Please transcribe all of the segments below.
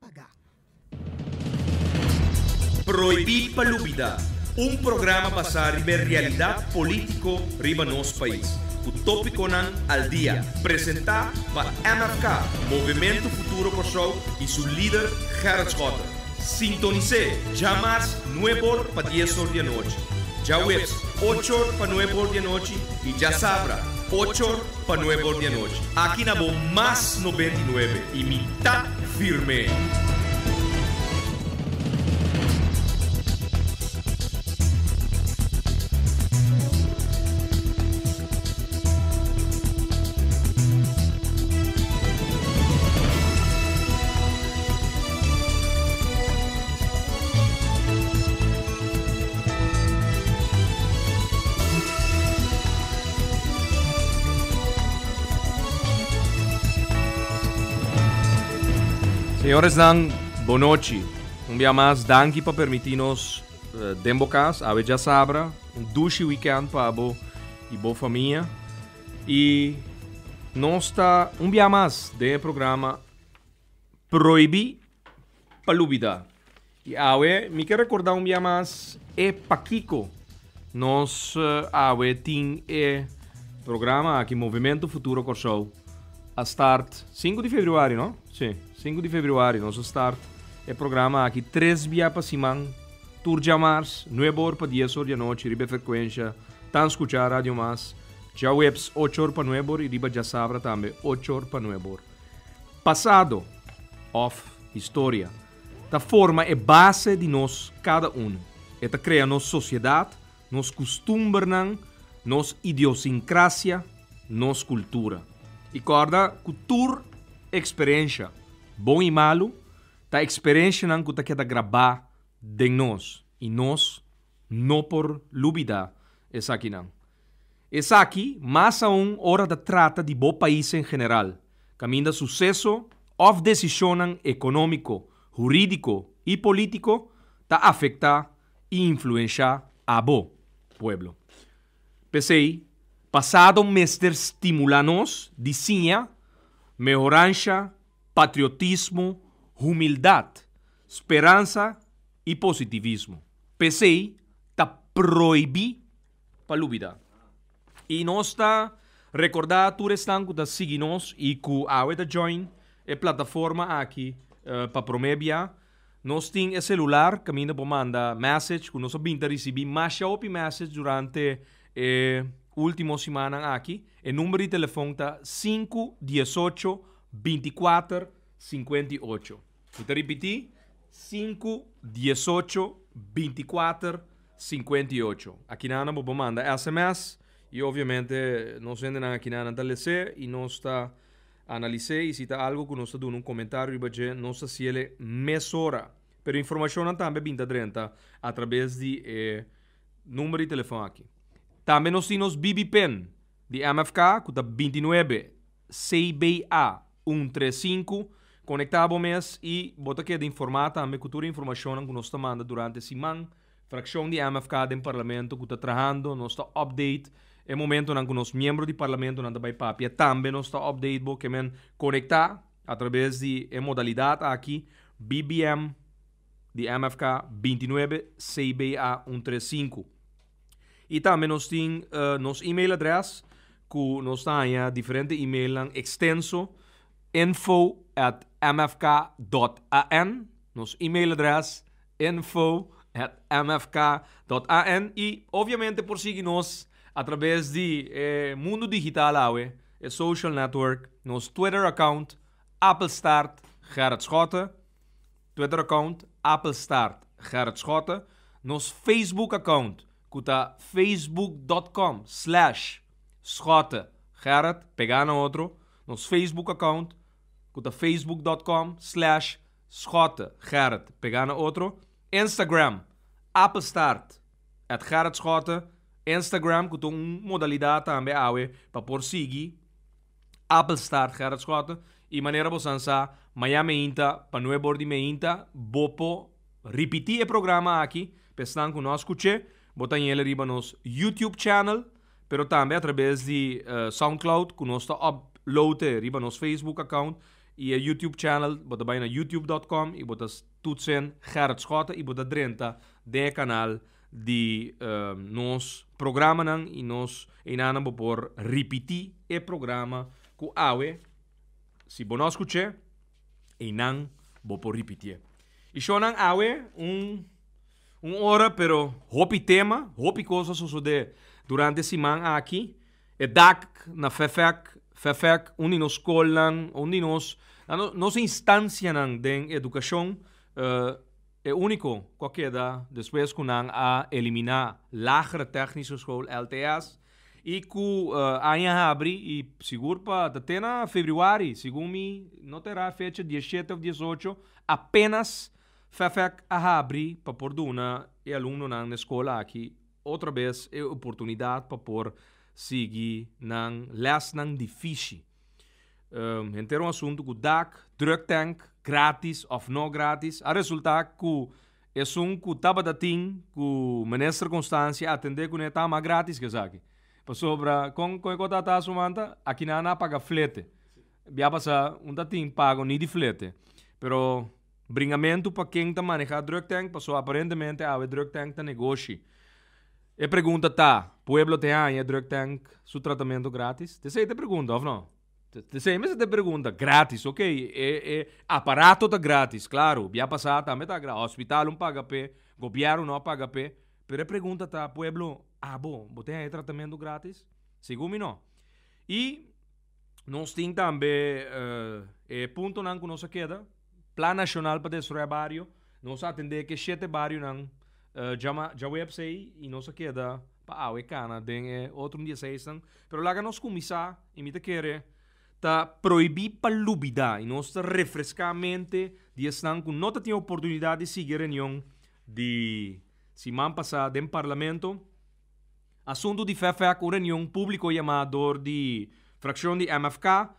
Pagá. Prohibí pa lubidá, un programa basá riba e realidat polítiko riba nos pais, ku tópikonan al dia, presentá pa MFK, Movementu Futuro Kòrsou, i su lider Gerrit Schotte. Sintonis'é djamars nueb'or pa dies or di anochi, djaweps och'or pa nueb'or di anochi i djasabra och'or pa nueb'or di anochi. Aki na bo Mas 99 i mi ta firme! Señoresnan, bonochi. Un bia mas, danki pa permití nos den bo kas. Awe djasabra, un dushi weekend pa bo i bo famia. I nos ta un bia mas den e programa Prohibí pa lubidá. I awe mi ke rekordá un bia mas e pakiko nos awe tin e programa aki Movimento Futuro Kòrsou a start sinku di febrüari no? Si, sinku di febrüari nos a start e programa aki tres bia pa siman tur djamars nuebe or pa dies or di anochi riba e frekuensha tan skuchá Radio Mas djaweps ocho or pa nuebe or i riba djasabra tambe ocho or pa nuebe or. Pasado òf historia ta forma e base di nos kada unu. E ta krea nos sosiedat, nos kustumbernan, nos idiosinkrasia, nos kultura. I kòrda ku tur eksperensha, bon i malu, ta eksperenshanan ku ta keda grabá den nos i nos no por lubidá esakinan. Esaki, mas aun ora ta trata di bo pais en general, kaminda suseso òf desishonnan ekonómiko, hurídiko i polítiko ta afektá i influenshá abo, pueblo. P'esei, pasado mester stimulá nos di siña, mehoransha, patriotismo, humildat, speransa i positivismo. P'esei, ta prohibí pa lubida. I nos ta rekordá tur esnan ku ta sigui nos i ku awe ta join e plataforma aki pa promé bia. Nos tin e selular kaminda por manda message ku nos a bin ta risibí masha hopi message durante e último simannan aki. E number di telefon ta sinku diesocho bintikuater sinkuenta i ocho. Mi ta ripití, sinku diesocho bintikuater 58. Akinan bo por manda sms i obviamente nos hendenan akinan ta les'é i nos ta analis'é i si ta algu ku nos ta duna un komentario riba dje nos ta hasiel mesora. Pero informashonnan tambe bin ta drenta atrabes di e number di telefòn aki. Tambe nos tin nos BB Pen di MFK ku ta 29 CBA un tres sinku. Konektá bo mes i bo ta keda informá tambe ku tur e informashonnan ku nos ta manda durante siman. Frakshon di MFK den Parlamento ku ta trahando, nos ta update e momentonan ku nos miembro di Parlamentonan ta bai papia. Tambe nos ta update bo ke men konektá atrabes di e modalidat aki BBM di MFK 29 CBA un tres sinku. I tambe nos tin nos email adres ku nos ta haña diferente emailnan ekstenso, info at mfk dot an, nos email adres info at mfk dot an i obviamente por sigui nos atrabes di e mundu digital awe, e social network, nos Twitter account Appelstaart Gerrit Schotte. Twitter account, Appelstaart Gerrit Schotte. Nos Facebook account ku ta facebook dot com slash Schotte Gerrit, pegá na otro. Nos Facebook account ku ta facebook dot com slash Schotte Gerrit, pegá na otro. Instagram, Appelstaart at Gerrit Schotte. Instagram ku ta un modalidat tambe awe pa por sigui. Appelstaart Gerrit Schotte y manera bo san sa maña meinta pa nuebe or di meinta bo por ripiti e programa aki pa esnan cu no a scuche bo ta yele riba nos YouTube channel pero tambe a traves di Soundcloud cu nos ta upload riba nos Facebook account. I e YouTube channel, bo ta bai na youtube.com i bo ta toetsen Gerrit Schotte i bo ta drenta den e kanal di nos programanan i nos einanan bo por ripití e programa ku awe si bo no a skuch'é einan bo por ripitié. I shownan awe un un ora pero hopi tema, hopi kos a sosodé durante e siman aki. E dak na Fefec, Fefec, un di nos skolnan, un di nos, nos instancianan den educacion, e unico cu a keda despues cu nan a elimina Lagere Technische School, LTS, y cu aña habri y sigur pa ta te na februari, segun mi no ta era fecha diesshete of diesocho, apenas Fefec a habri pa por duna e alumnonan na e skol aki Otra bes e oportunidat pa por sigui nan lèsnan difishi. Henter un asuntu ku dak, druktank, gratis òf no gratis, a resultá ku esun ku tabata tin ku Minister Constancia atendé kuné ta mas gratis ku esaki. Pasobra kon kon e kos ta ta sumanta? Aki nan a paga flete. Bia pasá un ta tin pago ni di flete. Pero Bringamentu pa ken ta manehá druktank paso aparentemente awe druktank ta negoshi. E pregunta ta, pueblo te haña e druktank su tratamentu gratis? T'esei ta e pregunta of no? T'esei mester ta e pregunta. Gratis, ok, e e aparato ta gratis, klaru, bia pasá tambe ta gratis, hospital un paga p'e, gobièrnu no a paga p'e, pero e pregunta ta, pueblo, abo, bo te haña e tratamentu gratis? Segun mi no. I nos tin tambe e puntonan ku nos a keda. Plan Nashonal pa Desaroyá Bario, nos a atendé ku e shete barionan djama djaweps ei i nos a keda pa awe kana den e otro dieseisnan. Pero laga nos kuminsá i mi ta kere ta prohibí pa lubidá i nos ta refreská mente di esnan ku no ta tin oportunidat di sigui e reunion di siman pasá den Parlamento. Asuntu di FEFEC, un reunion públiko yamá dor di frakshon di MFK.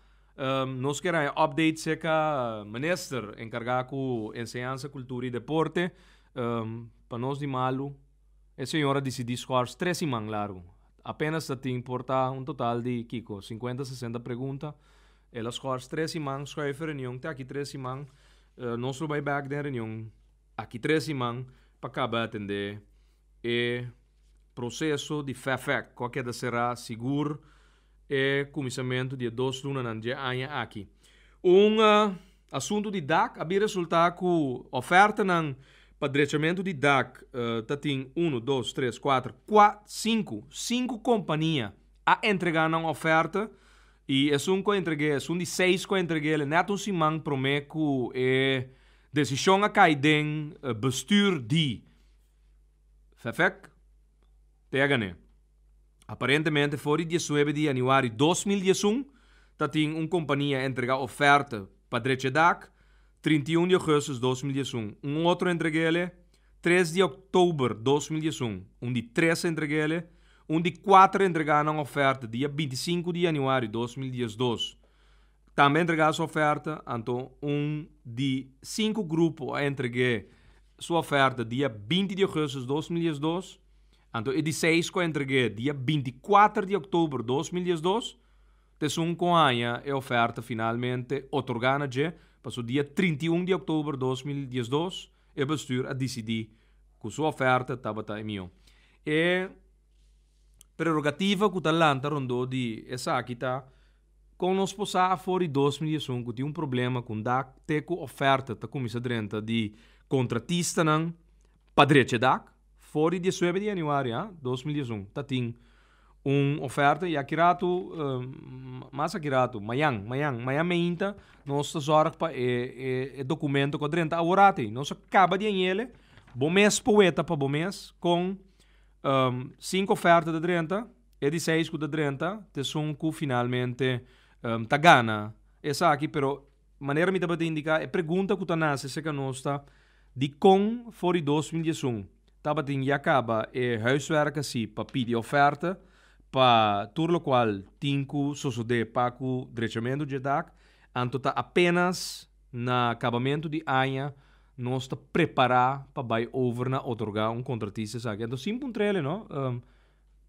Nos kier haña update serka minister enkargá ku enseñansa, kultura i deporte. Pa nos di malu, e señor a disidí skòrs tres siman largu. Apenas ta tin por ta un total di kiko, sinkuenta, sesenta pregunta. El a skòrs tres siman, schuif e reunion te aki tres siman. Nos lo bai bèk den reunion aki tres siman pa kaba atendé e proseso di FEFEC ku a keda será sigur e kuminsamentu di e dos lunanan dje aña aki. Un asuntu di dak a bin resultá ku ofertanan pa drechamentu di dak ta tin unu, dos, tres, kuater, kua, sinku, sinku kompania a entregá nan oferta i esun ku a entreg'é, esun di seis ku a entreg'é el nèt un siman promé ku e desishon a kai den bestuur di Fefec te a gané. Aparentemente for di diesnuebe di januari 2011 ta tin un kompania entrega oferta pa drecha e dak, 31 di augustus 2011 un otro entreg'ele, 3 di oktober 2011 un di tres entreg'ele, un di kuater entrega nan oferta dia 25 di januari 2012 Tambe a entregá su oferta, anto un di sinku grupo a entreg'é su oferta dia 20 di augustus 2012, anto e di seis ku a entreg'é dia 24 di oktober 2012, ta esun ku haña e oferta finalmente otorgá na dje, pasobra dia 31 di oktober 2012 e bestuur a disidí ku su oferta tabata e mihó. E prerogativa ku ta lanta rondó di esaki ta Kon nos por sa afor di 2011 ku tin un problema ku un dak te ku oferta ta kuminsá drenta di kontratistanan pa drecha e dak? For di 19 di januari ha, 2011 ta tin un oferta i aki ratu, mas aki ratu, mañan, mañan, mañan meinta nos ta zòrg pa e e dokumento ku a drenta aworati. Nos a kaba di añele, bo mes por weta pa bo mes kon sinku oferta ta drenta. E di seis ku ta drenta ta esun ku finalmente ta gana esaki, pero manera mi tabata indiká e pregunta ku ta nase serka nos ta dikon for di 2011 tabatin ya kaba e huiswerk asi pa pidi oferta pa tur lokual tin ku sosodé pa ku drechamentu dje dak, anto ta apenas na kabamentu di aña nos ta prepará pa bai over na otorgá un kontratista esaki. Anto sin puntr'el no.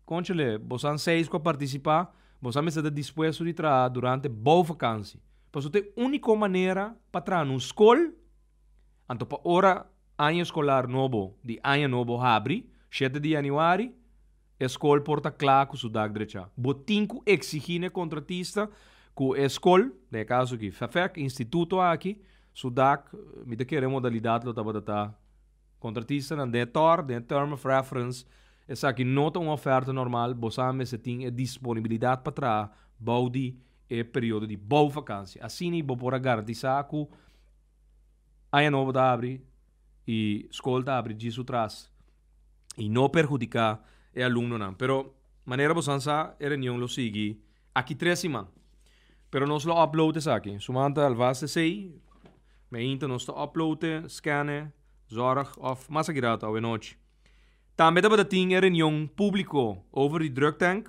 Conchele, bosan seis cu a participa, bosan mester ta dispuesto di traha durante bou vakantie. Pasobra ta e úniko manera pa traha un skol, anto pa ora aña eskolar nobo di aña nobo habri, 7 di yanüari, e skol por ta kla ku su dak drechá. Bo tin ku eksigí na e kontratista ku e skol, den e kaso aki FEFEK, instituto aki, su dak, mi ta kere e modalidat lo tabata ta kontratistanan den e tor, den e term of reference, esaki no ta un oferta normal, bo sa mester tin e disponibilidat pa traha bou di e periodo di bouwvakantie. Asina bo por a garantisá ku aña nobo ta habri i skol ta habri djis su tras i no perhudiká e alumnonan. Pero manera bosan sa e reunion lo sigui aki tres siman. Pero nos lo upload esaki. Sumanta alvast esei, meinta nos ta upload e, scan e, zorg of mas aki rato awenochi. Tambe tabata tin e reunion públiko over di drugtank.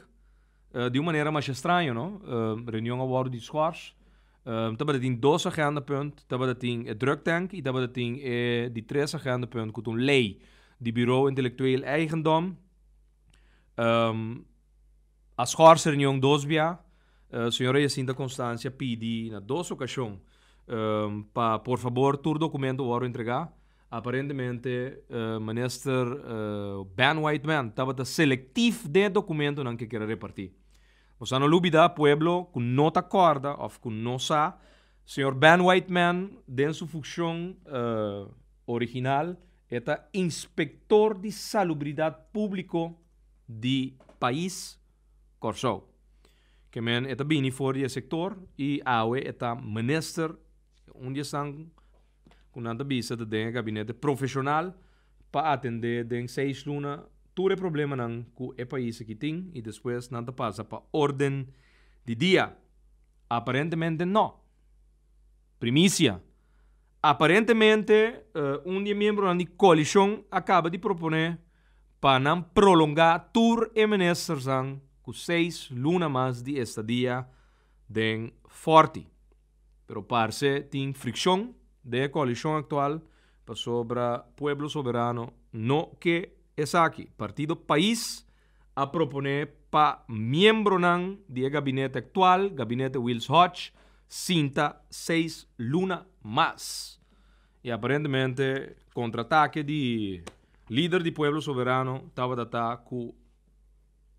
Di un manera masha straño, no? Reunion a wòrdu di schors. Tabata tin dos agendapunt, tabata tin e drugtank i tabata tin e di tres agendapunt ku ta un lei di Bureau Intellectueel Eigendom. A schors e reunion dos bia. Señora Jacinta Constancia pidi na dos okashon pa por fabor tur dokumento wòrdu entregá. Aparentemente Minister Ben Whiteman tabata selectief den e documentonan ke kier a reparti. Nos a no lubida pueblo cu no ta corda of cu no sa, Señor Ben Whiteman den su fuccion original e ta Inspector di Salubridad Publico di Pais Corsou. Ke men e ta bini for di e sector y awe e ta Minister, un di esnan ku nan ta bisa ta den e gabinete profeshonal pa atendé den seis luna tur e problemanan ku e pais aki tin i despues nan ta pasa pa orden di dia. Aparentemente no. Primisia. Aparentemente un di e miembronan di koalishon a kaba di proponé pa nan prolongá tur e ministersnan ku seis luna mas di estadia den Fòrti. Pero parse tin frikshon den e koalishon aktual pasobra Pueblo Soberano no ke esaki. Partido Pais a proponé pa miembronan di e gabinete aktual, gabinete Wiels Hodge, sinta seis luna mas. I aparentemente kontratake di lider di Pueblo Soberano tabata ta ku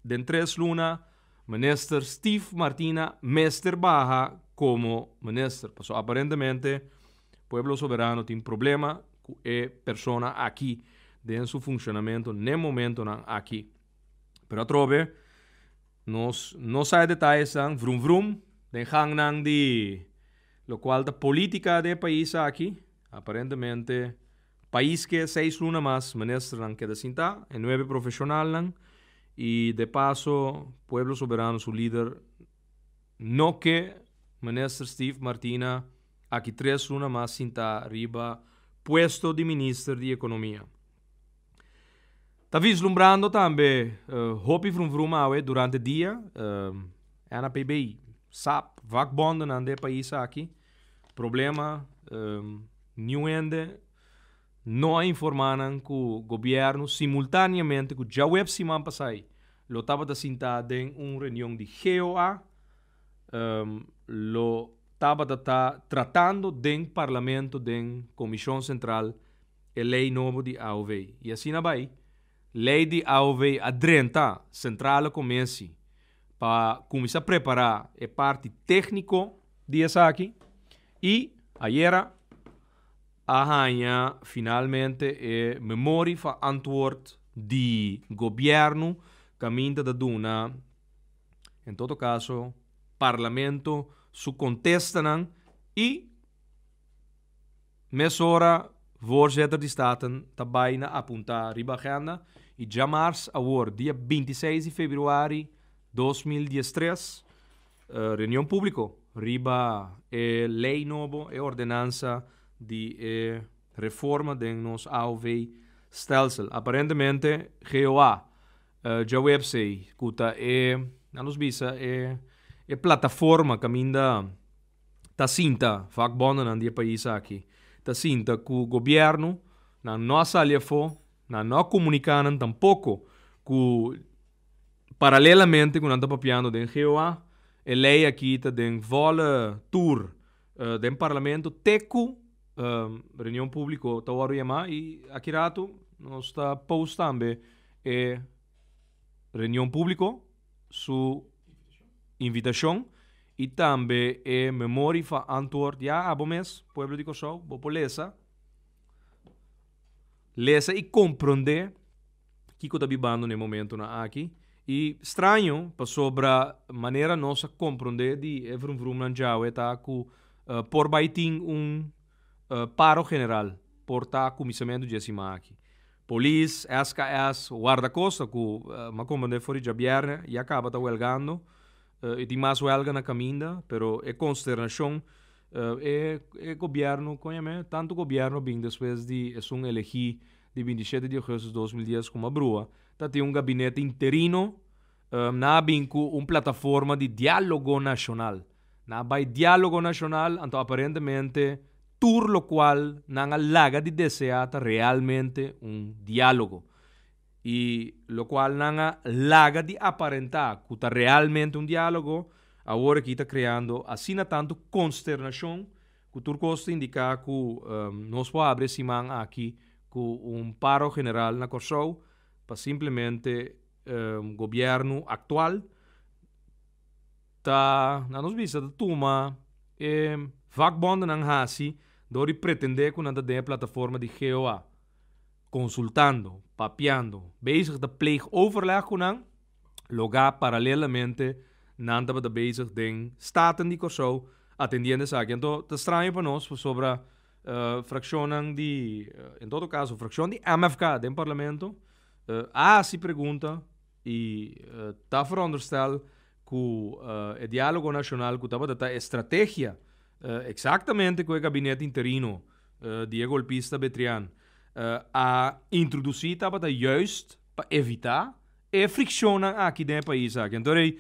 Den tres luna Minister Steve Martina mester baha como minister, pasobra aparentemente Pueblo Soberano tin problema cu e persona aki den su funcionamento n'e momentonan aki. Pero atrobe nos no sa e detayesnan, vrum vrum, den gangnan di locual ta politica den e pais aki, aparentemente Pais ke seis luna mas ministernan keda sintá, e nuebe profeshonalnan, i de paso Pueblo Soberano su lider no ke minister Steve Martina aki tres luna mas sintá riba puesto di minister di ekonomia. Ta vislumbrando tambe hopi vrumvrum awe durante dia, NAPB, sap, vakbondennan den e pais aki. Problema, Niun hende no a informá nan ku gobièrnu simultáneamente ku djaweps siman pasá lo tabata sintá den un reunion di GOA, lo tabata ta tratando den parlamento den Komishon Sentral e lei nobo di AOV. I asina bai, lei di AOV a drenta Sentrale Commissie pa kuminsá prepará e parti tékniko di esaki i ayera a haña finalmente e memorie van antwoord di gobièrnu kaminda ta duna en todo kaso parlamento su kontestanan i mesora voorzitter di Staten ta bai na apuntá riba agenda i djamars awor dia 26 di februari 2013 Reunion públiko riba e lei nobo, e ordenansa di e reforma den nos AOV stelsel. Aparentemente GOA djaweps ei ku ta e, nan nos bisa, e e plataforma kaminda ta sinta vakbondennan di e pais aki, ta sinta ku gobièrnu, nan no a sali afó, nan no a komuniká nan tampoko ku Paralelamente ku nan ta papiando den GOA, e lei aki ta den volle toer. Den Parlamento te ku reunion públiko ta wòrdu yamá i aki ratu nos ta post tambe e reunion públiko su invitashon i tambe e memorie van antwoord. Ya abo mes, pueblo di Kòrsou, bo por lesa, lesa i komprondé kiko ta bibando na e momentonan aki. I straño pasobra manera nos a komprondé di e vrumvrumnan djawe ta ku por bai tin un paro general por ta kuminsamentu dje siman aki. Polis, SKS, Wardakosta ku m'a komprondé for di djabièrnè ya kaba ta wèlgando i tin mas wèlga na kaminda pero e konsternashon e e gobièrnu koñamé tantu gobièrnu a bin despues di esun elegí di 27 di augustus 2010 kuma brua ta tin un gabinete interino nan a bin ku un plataforma di dialogo nashonal. Nan a bai dialogo nashonal anto aparentemente tur lokual nan a laga di desea ta realmente un dialogo. I lokual nan a laga di aparenta ku ta realmente un dialogo awor aki ta kreando asina tantu konsternashon Ku tur kos ta indiká ku nos por habri e siman aki ku un paro general na Kòrsou pa simplemente gobièrnu aktual ta, na nos bista, ta tuma e vakbòndennan hasi dor di pretendé ku nan ta den e plataforma di GOA, konsultando, papiando, bezig ta pleeg overleg ku nan, logá paralelamente nan tabata bezig den Staten di Kòrsou atendiendo esaki. Anto ta straño pa nos pasobra frakshonnan di, en todo kaso frakshon di MFK den parlamento a hasi pregunta i ta veronderstel ku e diálogo nashonal ku tabata ta e strategia eksaktamente ku e gabinete interino di e golpista Betrian a introdusí tabata juist pa evitá e frikshonnan aki den e pais aki. Anto rei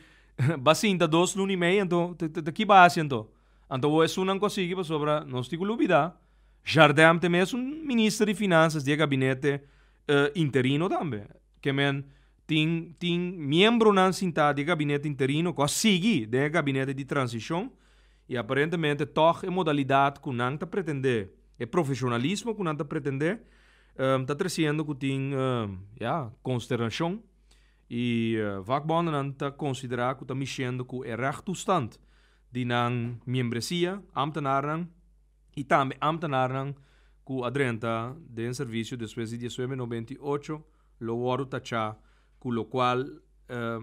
ba sinta dos luna i mei, anto ta ki ba hasi anto? Anto bo esunnan ku a sigui pasobra nos tin ku lubida Jardin te mes un minister di finansas di e gabinete interino tambe. Ke men tin tin miembronan sintá di e gabinete interino ku a sigui den e gabinete di transishon i aparentemente tòg e modalidat ku nan ta pretendé, e profeshonalismo ku nan ta pretendé Ta treciendo cu tin, ya, consternacion y vakbondennan ta considera cu ta mishendo cu e rechttoestand di nan miembresia, ambtenaarnan, y tambe ambtenaarnan cu a drenta den servicio despues di 1998 lo wordo tacha cu locual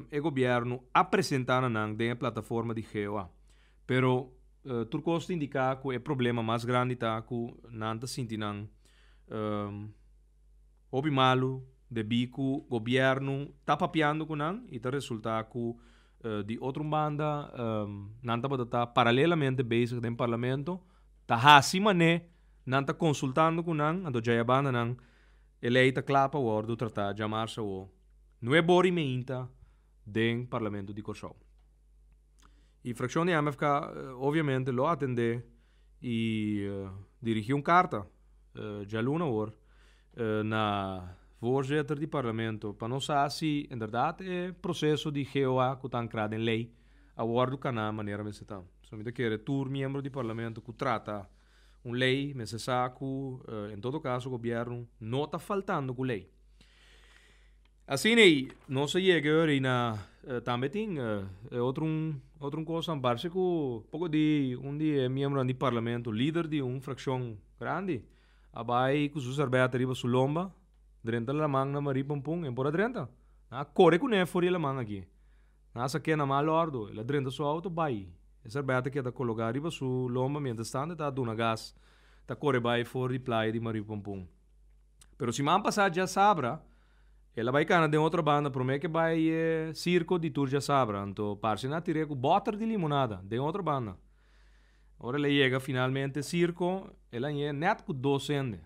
e gobierno a presenta na nan den e plataforma di GOA. Pero tur cos ta indica cu e problema mas grandi ta cu nan ta sinti nan Hopi malu debí ku gobièrnu ta papiando ku nan i ta resultá ku di otro un banda nan tabata ta paralelamente bezig den parlamento ta hasi mané nan ta konsultando ku nan anto djaya banda nan e lei ta kla pa wòrdu tratá djamarsa awo nuebe ora i meinta den parlamento di Kòrsou. I frakshon di MFK obviamente lo atendé i dirigí un karta djaluna awor na voorzitter di parlamento pa nos sa si inderdaad e proceso di GOA cu ta ancra den ley a wordo cana manera mester ta. So mi ta kere tur miembro di parlamento cu trata un ley mester sa cu en todo caso gobierno no ta faltando cu ley. Asina ei nos a yega e ora ei na tambe tin e otro un otro un cosa parse cu poco di un di e miembronan di parlamento lider di un fraccion grandi a bai cu su serbeta riba su lomba drenta laman na Marie Pampun en por a drenta nan a core cune for di e laman aki nan a sake na mal ordo el a drenta su auto bai e serbeta keda cologa riba su lomba mientras tanto e ta duna gas ta core bai for di playa di Marie Pampun pero siman pasa djasabra. El a bai kana den otro banda promé ke bai e sirko di tur djasabra, anto parse nan a tir'é ku bòter di limonada den otro banda. Ora el a yega finalmente sirko, el a hañ'é nèt ku dos hende.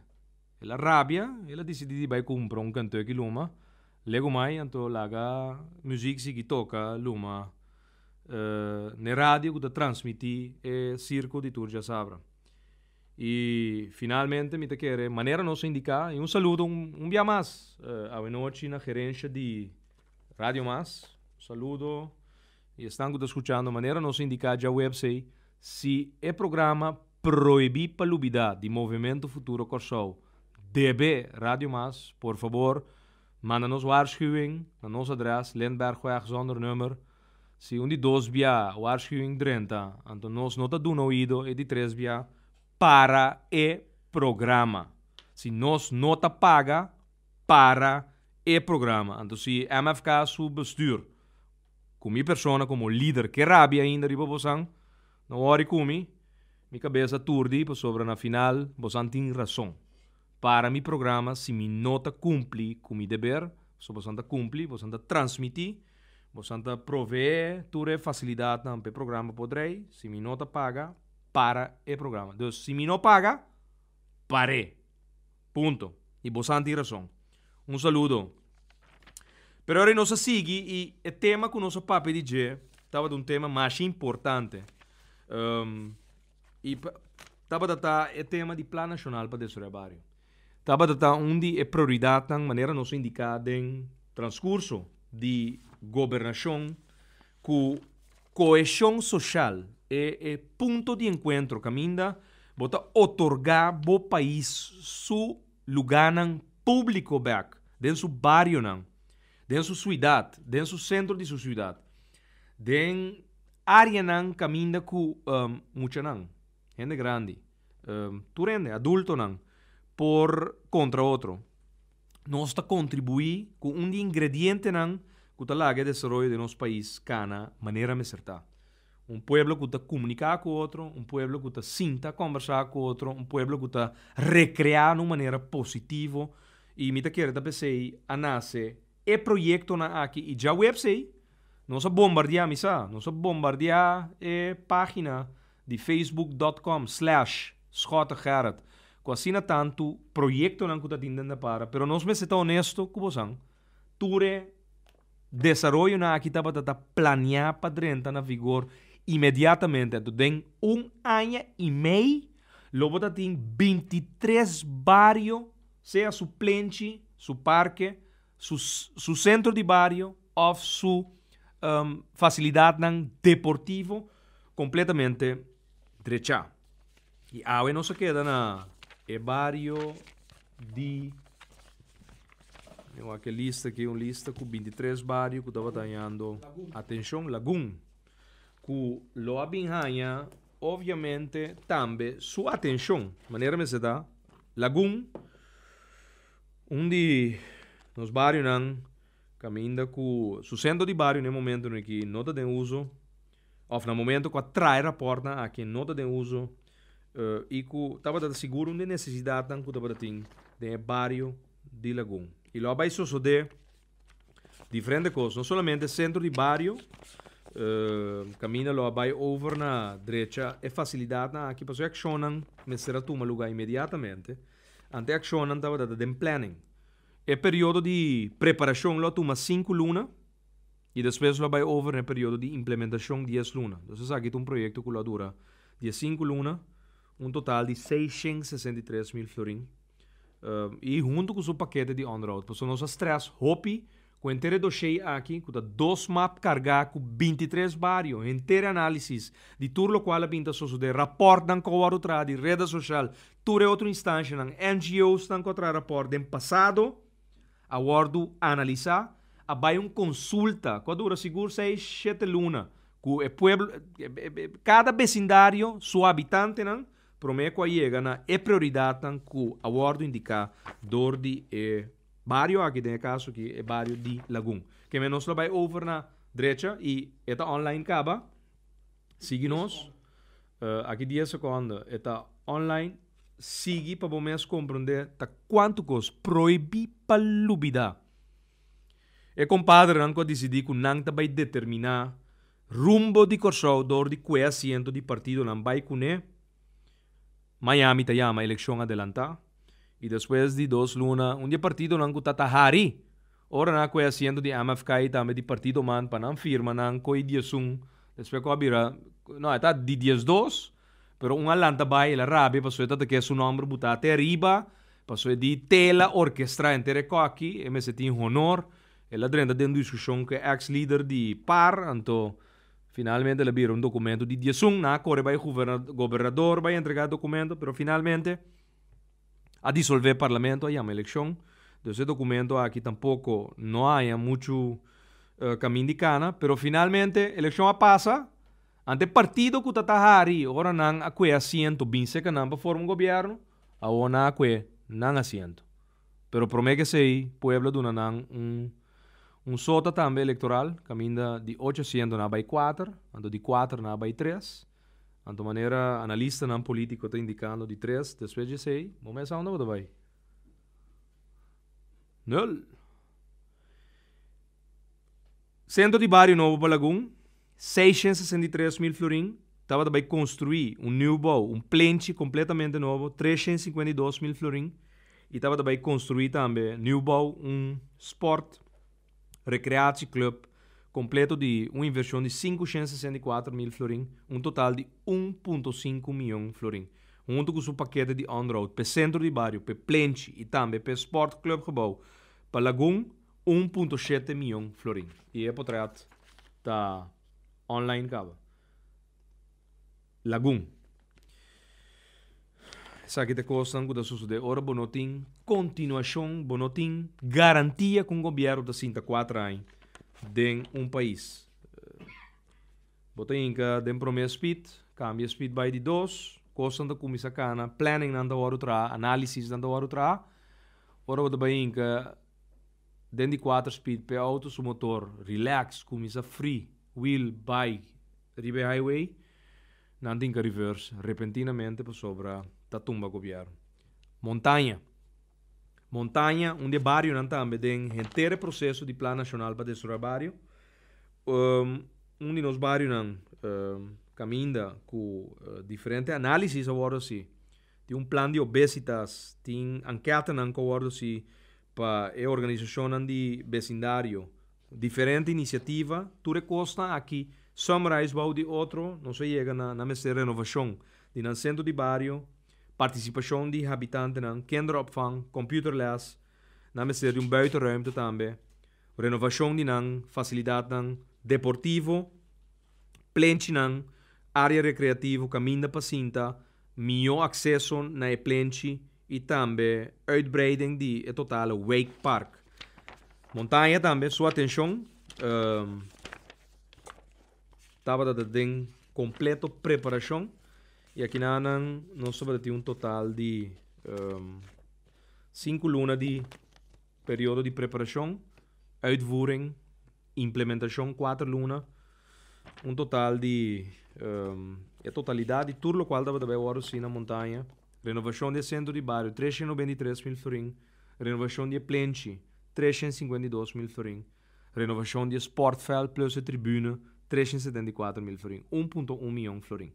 El a rabia, el a disidí di bai kumpra un Kentucky luma, legumai, anto laga muzik sigui toka luma n'e radio ku ta transmití e sirko di tur djasabra. I finalmente mi ta kere, manera nos a indiká, i un saludo un bia mas awenochi na gerensha di Radio Mas. Un saludo i esnan ku ta skuchando, manera nos a indiká djaweps ei, Si e programa Prohibí pa Lubidá di Movementu Futuro Kòrsou debe Radio Mas, por fabor manda nos waarschuwing na nos adrès, Lindberghweg zonder nummer. Si un di dos bia waarschuwing drenta, anto nos no ta duna oido, e di tres bia para e programa. Si nos no ta paga, para e programa. Anto si MFK su bestuur ku mi persona komo lider ke rabia ainda riba bosan, no wòri ku mi, mi kabes a turdi pasobra na final bosan tin rason. Para mi programa si mi no ta kumpli ku mi deber, pasobra bosan ta kumpli, bosan ta transmití, bosan ta proveé tur e fasilidatnan pa e programa por drei, si mi no ta paga, para e programa. Dus si mi no paga, par'é. Punto. Y bosan tin razon. Un saludo. Pero ahora nos a sigui y e tema cu nos a papia di dje tabata un tema masha importante. Um, y tabata ta e tema di Plan Nacional pa Desaroyo Bario. Tabata ta un di e prioridadnan manera nos a indica den transcurso di gobernacion Ku koheshon soshal, e e punto di enkuentro kaminda bo ta otorgá bo pais su lugánan públiko bèk den su barionan, den su suidat, den su sentro di su suidat, den áreanan kaminda ku muchanan, hende grandi, tur hende, adultonan, por kontra otro. Nos ta kontribuí ku un di ingredientenan ku ta laga e desaroyo den nos pais kana manera mester ta. Un pueblo ku ta komuniká ku otro, un pueblo ku ta sinta kòmbersá ku otro, un pueblo ku ta rekreá na un manera positivo i mi ta kere ta p'esei a nase e proyektonan aki i djaweps ei nos a bombardiá, mi sa, nos a bombardiá e página di facebook dot com slash schottegerrit ku asina tantu proyektonan ku ta tin den para pero nos mester ta honesto ku bosan tur e desaroyonan aki tabata ta planeá pa drenta na vigor inmediatamente anto den un aña i mei lo bo ta tin 23 bario sea su plenchi su parke su su sentro di bario òf su fasilidatnan deportivo kompletamente drechá. I awe nos a keda na e bario di Mi wak e lista aki, un lista ku 23 bario ku tabata hañando atenshon, Lagun, ku lo a bin haña obviamente tambe su atenshon. Manera mester ta, Lagun, un di nos barionan Caminda cu su centro di bario na e momentonan aki no ta den uso, of na momento cu a trae raportnan aki no ta den uso, y cu tabata ta sigur un di e necesidadnan cu tabata tin den e bario di Lagun. Y lo a bay sosode diferente cos, no solamente centro di bario, caminda lo a bay over na drecha e facilidadnan aki pasobra e accionnan mester a tuma lugar inmediatamente, ante e accionnan tabata ta den planning. E periodo di preparashon lo a tuma sinku luna i despues lo a bai over na e periodo di implementashon dies luna. Dus esaki ta un proyekto ku lo a dura diesinku luna, un total di 663 mil florin i huntu ku su pakete di onderhoud. Pasobra nos a stress hopi ku henter e doshei aki ku ta dos map kargá ku 23 bario, henter e análisis di tur lokual a bin ta sosodé, rapòrtnan ku a wòrdu traha di reda soshal, Tur e otro instancianan, NGOsnan cu a traha raport den pasado a wordo analisa, a bay un consulta cu a dura sigur seis, shete luna cu e pueblo, cada becindario su habitantenan prome cu a yega na e prioridadnan cu a wordo indica door di e bario aki, den e caso aki e bario di Lagun. Keme nos lo bay over na drecha y e ta online caba. Sigui nos. Aki 10 seconde e ta online. Sigui pa bo mes comprende ta cuanto cos prohibi pa lubida. E compadrenan cu a dicidi cu nan ta bay determina rumbo di Corsou door di cue asiento di partidonan bay cune. Miami ta yama eleccion adelanta. Y despues di dos luna un di e partidonan cu ta ta hari ora nan a cue asiento di MFK y tambe di Partido man pa nan firma nan coy 11 despues cu a bira no e ta di 12 pero un a lanta bay el a rabia pasobra e ta ta ke su nomber buta te ariba pasobra e di tela orkestra henter e coki e mester tin honor el a drenta den discusion cu e ex lider di par anto. Finalmente el a bira un documento di 11, nan a core bay gobernador bay entrega e documento, pero finalmente a disolve parlamento, a yama eleccion. Dus e documento aki tampoco no a haya mucho camin di cana, pero finalmente eleccion a pasa, ante e partido cu ta ta hari ora nan a cue asiento bin seca nan pa forma un gobierno, awor nan a cue nan asiento. Pero prome k'esei pueblo a duna nan un un sota tambe electoral caminda di ocho asiento nan a bay cuater, anto di cuater nan a bay tres. Anto manera analistanan politico ta indicando di tres despues di esei bo mes a unda bo ta bay? Nul! Centro di Bario Nobo pa Lagun, 663 mil florin, tabata bai construi un nieuwbouw, un plenchi completamente nobo, 352 mil florin, y tabata bai construi tambe nieuwbouw, un sport recreatieclub completo di un inversion di 564 mil florin, un total di 1.5 miyon florin. Hunto cu su pakete di onderhoud p'e centro di bario, p'e plenchi y tambe p'e sportclubgebouw pa Lagun, 1.7 miyon florin. Y e potret ta online caba. Lagun. Esaki ta e cosnan cu ta sucede ora bo no tin continuacion, bo no tin garantia cu un gobierno ta sinta cuatro aña den un pais. Bo ta hinca den prome speed, cambia speed bay di dos, cosnan ta cuminsa cana, planningnan ta wordo traha, analisisnan ta wordo traha. Ora bo ta bay hinca den di cuater speed p'e auto su motor relax cuminsa free wheel bay riba e highway, nan tin ca reverse repentinamente pasobra ta tumba gobierno. Montaña. Montaña, un di e barionan tambe den henter e proceso di Plan Nacional pa Desaroya Bario. Un di nos barionan caminda cu diferente analisis a wordo haci. Tin un plan di obesitas, tin anketanan ku a wòrdu hasi pa e organisashonnan di besindario, diferente inisiativa, tur e kosnan aki summarize bou di otro, nos a yega na nan mester renovashon di nan sentro di bario, partisipashon di habitantenan, kinderopvang, computerles, nan mester di un buitenruimte tambe, renovashon di nan fasilidatnan deportivo, plenchinan, área rekreativo, kaminda pa sinta, Mihó akseso na e plenchi i tambe uitbreiding di e totale wijkpark. Montaña tambe su atenshon tabata ta den kompleto preparashon i akinanan nos tabata tin un total di sinku luna di periodo di preparashon, uitvoering, Implementashon kuater luna, un total di e totalidat di tur lokual tabata bai wòrdu hasi na Montaña, renovashon di e sentro di bario 393 mil florin, renovashon di e plenchi 352 mil florin, renovashon di e sportveld plus e tribune 374 mil florin, 1.1 mion florin.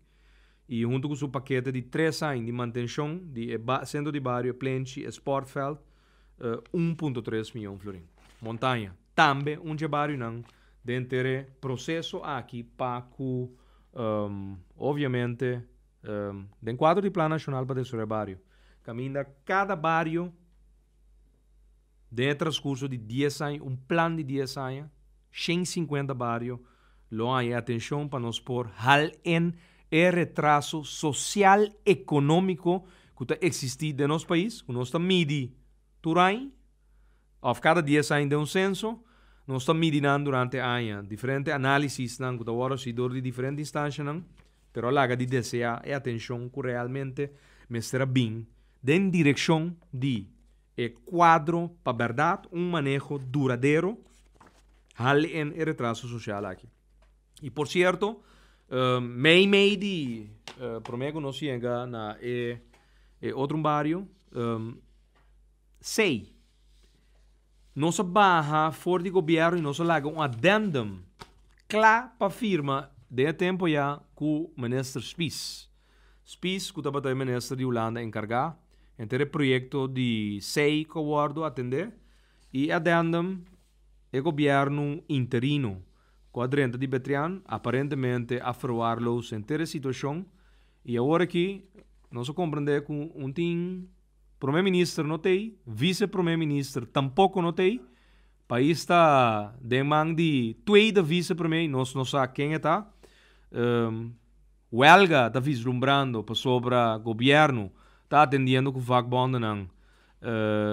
I huntu ku su pakete di tres aña di mantenshon di e sentro di bario, e plenchi, e sportveld, 1.3 mion florin. Montaña. Tambe un dje barionan den ter e proceso aki pa cu obviamente den cuadro di Plan Nacional pa Desaroya Bario caminda cada bario den e transcurso di dies aña, un plan di dies aña, 150 bario lo haña e atencion pa nos por hal en e retraso social economico cu ta existi den nos pais, cu nos ta midi tur aña. Òf kada dies aña den un senso, nos ta midi nan durante aña. Diferente análisisnan ku ta wòrdu hasi dor di diferente instanshanan, pero a laga di deseá e atenshon ku realmente mester a bin den direkshon di e kuadro pa bèrdat un maneho duradero hal en e retraso sosial aki. I por sierto, mei mei di promé ku nos yega na e otro bario, Sei. Nos a baha for di gobierno y nos a laga un addendum cla pa firma den e tempo ya cu Minister Spies. Spies cu tabata e Minister di Hulanda encarga henter e proyecto di sei cu a wordo atende y e addendum e gobierno interino cu a drenta di Betrian aparentemente a verwaarloos henter e situacion y awor aki nos a comprende cu un tin Prome minister no t'ei, vice prome minister tampoco no t'ei. Pais ta den man di tweede vice prome, nos no sa ken e ta. Huelga ta vislumbrando pasobra gobièrnu ta atendiendo ku vakbondennan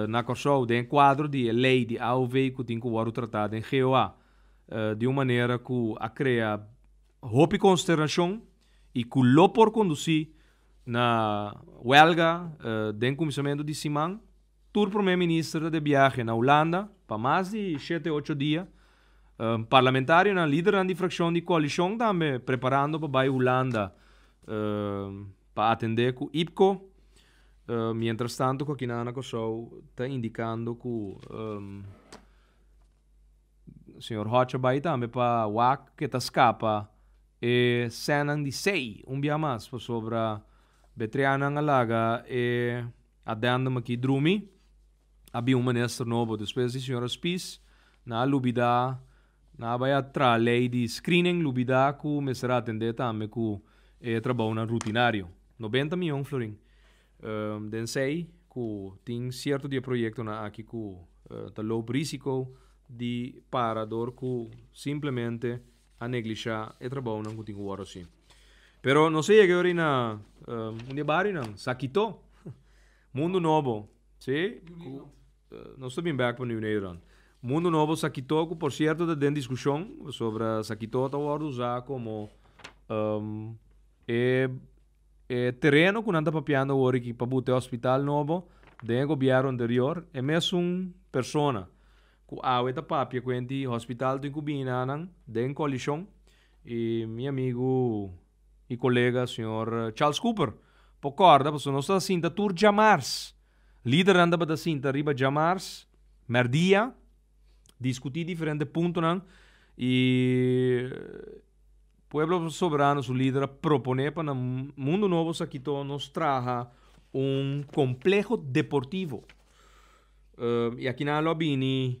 na Kòrsou den e kuadro di e lei di AOV ku tin ku wòrdu tratá den GOA di un manera ku a krea hopi konsternashon i ku lo por kondusí na huelga den kuminsamentu di siman. Tur promé minister ta de biahe na Hulanda pa mas di shete ocho dia. Parlamentarionan, lidernan di frakshon di koalishon tambe preparando pa bai Hulanda pa atendé ku IPKO. Mientrastanto ku akinan na Kòrsou ta indikando ku señor Hodge a bai tambe pa wak ke ta skapa e sènnan di sei un bia mas pasobra betrianan a laga e Addendum aki drumi, a bin un minister nobo despues di señora Spies, nan a lubida, nan a bai a traha ley di screening, lubida cu mester a atende tambe cu e trabounan rutinario. Nobenta miyon florin. Den sei cu tin cierto di e proyectonan aki cu ta loop risico di para door cu simplemente a neglisha e trabounan ku tin ku wòrdu hasi. Pero nos a yega yori na un di e barionan, Sakito, Mundu Nobo, si, ku nos ta bin bèk pa Nieuw Nederland. Mundu Nobo, Sakito, ku por sierto ta den diskushon pasobra Sakito ta wòrdu usá komo e e tereno ku nan ta papiando awor aki pa buta e hospital nobo den e gobièrnu anterior, e mesun persona Ku awe ta papia ku henti hospital tin ku bini na nan den koalishon i mi amigu i kolega señor Charles Cooper por kòrda pasobra nos ta sinta tur djamars lidernan tabata sinta riba djamars mèrdia diskutí diferente puntonan i Pueblo Soberano su lider a proponé pa na Mundu Nobo Sakito nos traha un kompleho deportivo. I akinan lo a bini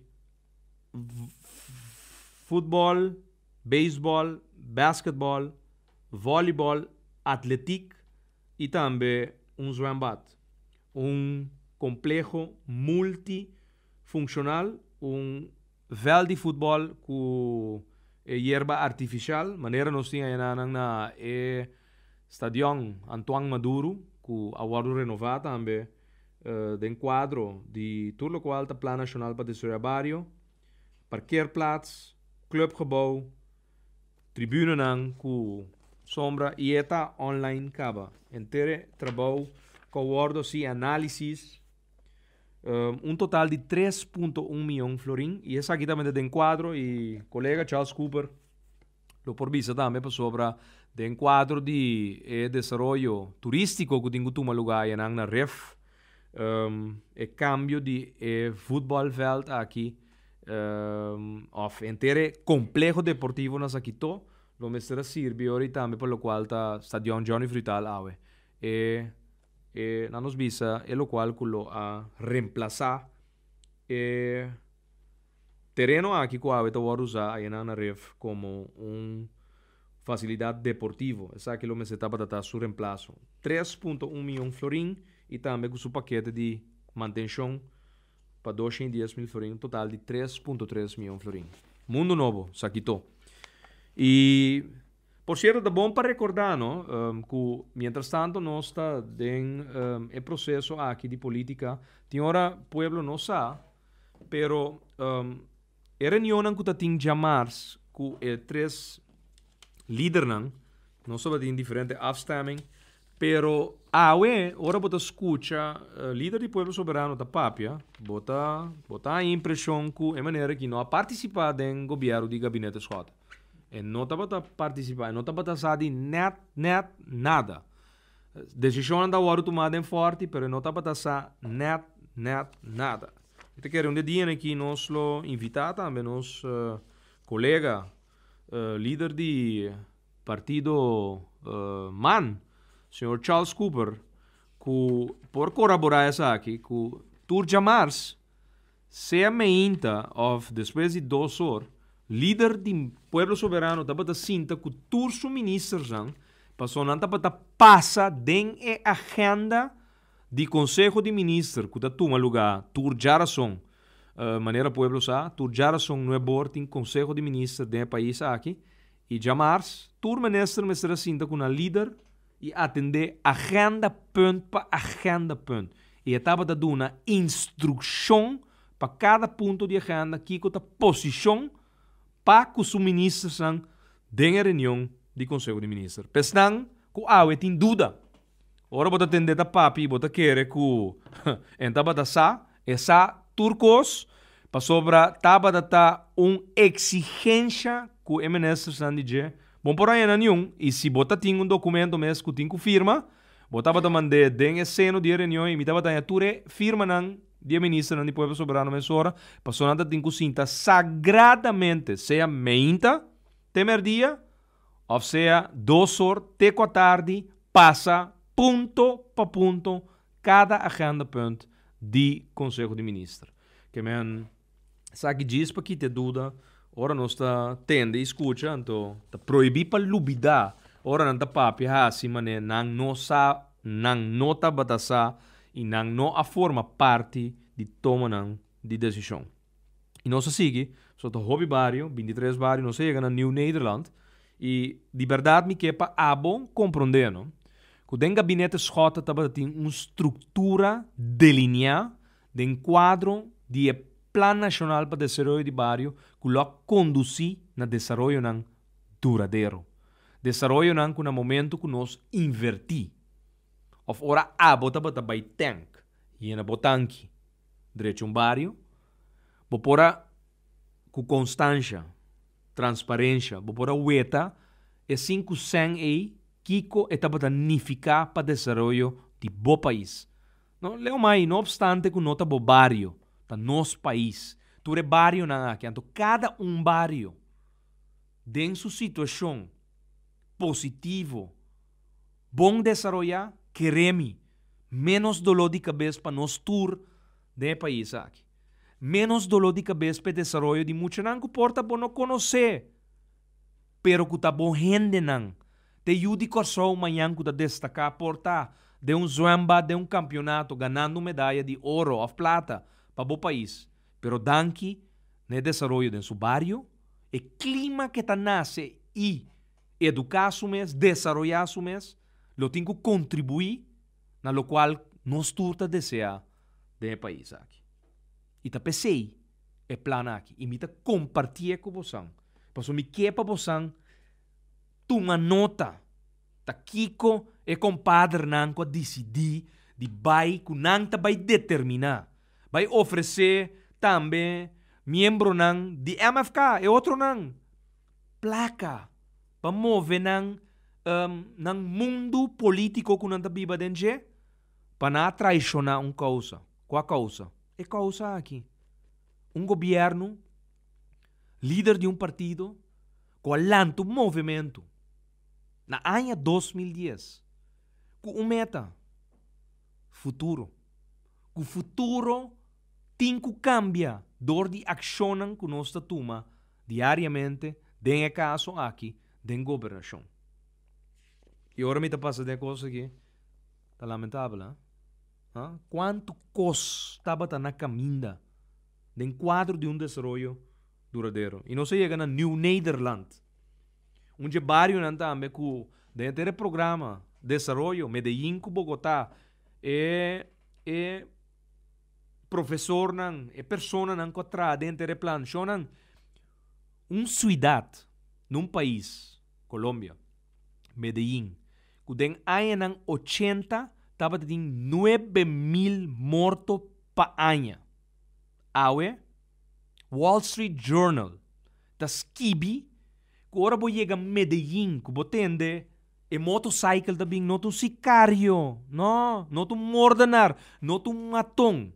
futbòl, beisbòl, basketbòl, vòlibòl, atletik i tambe un zwembad. Un kompleho multifunshonal, un vèlt di futbòl ku e yerba artifishal, manera nos tin ayanan na e stadion Antoine Maduro ku a wòrdu renová tambe den kuadro di tur lokual ta Plan Nashonal pa Desaroyá Bario, parkeerplaats, clubgebouw, tribunenan ku sombra i e ta online kaba. Henter e trabou ku a wòrdu hasi análisis un total di 3.1 mion florin i esaki ta mete den kuadro i kolega Charles Cooper lo por bisa tambe pasobra den kuadro di e desaroyo turístiko ku tin ku tuma lugá ayanan na Rif e kambio di e futbòlvèlt aki òf henter e kompleho deportivo na Sakito lo mester a sirbi ora i tambe pa lokual ta Stadion Johnny Frutal awe. E E nan nos bisa e lokual ku lo a remplasá e tereno aki ku awe ta wòrdu usá ayanan na Rif komo un fasilidat deportivo. Esaki lo mester tabata ta su remplaso. 3.1 mion florin i tambe ku su pakete di mantenshon pa 210 mil florin, un total di 3.3 mion florin. Mundu Nobo, Sakito. I Por cierto ta bon pa recorda no cu mientras tanto nos ta den e proceso aki di politica tin ora pueblo no sa pero e reunionnan cu ta tin djamars cu e tres lidernan nos tabatin diferente afstemming pero awe ora bo ta scucha lider di Pueblo Soberano ta papia bo ta bo ta haña impresion cu e manera aki no a participa den gobierno di Gabinete Schotte. E no tabata partisipá, e no tabata sa di nèt nèt nada. Desishonnan ta wòrdu tumá den fòrti, pero e no tabata sa nèt nèt nada. Mi ta kere un di e dianan aki nos lo invitá tambe nos kolega, lider di partido man, señor Charles Cooper, ku por koraborá esaki ku tur djamars Sea meinta of despues di dos or, lider di Pueblo Soberano tabata sinta cu tur su ministersnan pasobra nan tabata pasa den e agenda di Conseho di Minister cu ta tuma lugar tur djarason. Manera pueblo sa, tur djarason nuebor tin Conseho di Minister den e pais aki. I djamars, tur minister mester a sinta ku nan lider i atendé agenda punt pa agenda punt. I e tabata duna instrukshon pa kada punto di agenda kiko ta posishon pa ku su ministersnan den e reunion di Konseho di Minister. P'esnan ku awe tin duda, ora bo ta tende ta papia i bo ta kere ku en tabata sa, e sa tur kos, pasobra tabata ta un eksigensha ku e ministersnan di dje. Bo por haña nan niun, i si bo ta tin un dokumento mes ku tin ku firma, bo tabata mand'é den e seno di e reunion i mi tabata haña tur e firmanan di e ministernan di Pueblo Soberano mesora, pasobra nan ta tin ku sinta sagradamente, sea meinta te merdia, òf sea dos or te ku atardi, pasa punto pa punto kada agendapunt di Konseho di Minister. Ke men esaki djis pa kita e duda ora nos ta tende i skucha, anto ta prohibí pa lubidá ora nan ta papia hasi manera nan no sa, nan no tabata sa i nan no a forma parti di tomanan di desishon. I nos a sigui, so ta hopi bario, bintitres bario, nos a yega na Nieuw Nederland i di bèrdat mi ke pa abo komprondé no, ku den Gabinete Schotte tabata tin un struktura deliniá den kuadro di e Plan Nashonal pa Desaroyo di Bario ku lo a kondusí na desaroyonan duradero. Desaroyonan ku na momento ku nos invertí òf ora abo tabata bai tènk yena bo tanki drecha un bario, bo por a ku konstansha, transparensha, bo por a weta e sinku sèn ei kiko e tabata nifiká pa desaroyo di bo pais. No, leo mai, no opstante ku no ta bo bario, ta nos pais. Tur e barionan aki, anto kada un bario den su situashon positivo, bon desaroyá, kere mi, ménos doló di kabes pa nos tur den e pais aki. Ménos doló di kabes pa e desaroyo di muchanan ku por ta bo no konosé, pero ku ta bo hendenan. Te yu di Kòrsou mañan ku ta destaká por ta den un zwembad, den un kampionato, ganando un medaya di oro òf plata pa bo pais. Pero danki na e desaroyo den su bario, e klima ke ta nase i eduká su mes, desaroyá su mes, lo tin ku kontribuí na lokual nos tur ta deseá den e pais aki. I ta p'esei e plan aki i mi ta kompartié ku bosan, pasobra mi ke pa bosan tuma nota ta kiko e kompadernan ku a disidí di bai ku nan ta bai determiná, bai ofresé tambe miembronan di MFK, e otronan, plaka pa move nan nan mundu polítiko ku nan ta biba den dje. Pa nan a traishoná un kousa. Kua kousa? E kousa aki. Un gobièrnu, lider di un partido, ku a lanta un movementu na aña 2010 ku un meta, futuro. Ku futuro tin ku kambia dor di akshonnan ku nos ta tuma diariamente, den e kaso aki den gobernashon. I ora mi ta pasa den e kos aki, Ta lamentabel, ha? Ha? Cuanto cos tabata na caminda den cuadro di un desaroyo duradero. Y nos a yega na Nieuw Nederland, un dje barionan tambe cu den henter e programa desaroyo Medellin cu Bogota, e e profesornan, e personanan cu a traha den henter e plan, shonnan, un ciudad na un pais, Colombia, Medellin, ku den añanan ochenta tabata tin 9000 morto pa aña. Awe, Wall Street Journal ta skibi ku ora bo yega Medellin ku bo tende e motorcycle ta bin no ta un sicario, no, no ta un moordenaar, no ta un maton.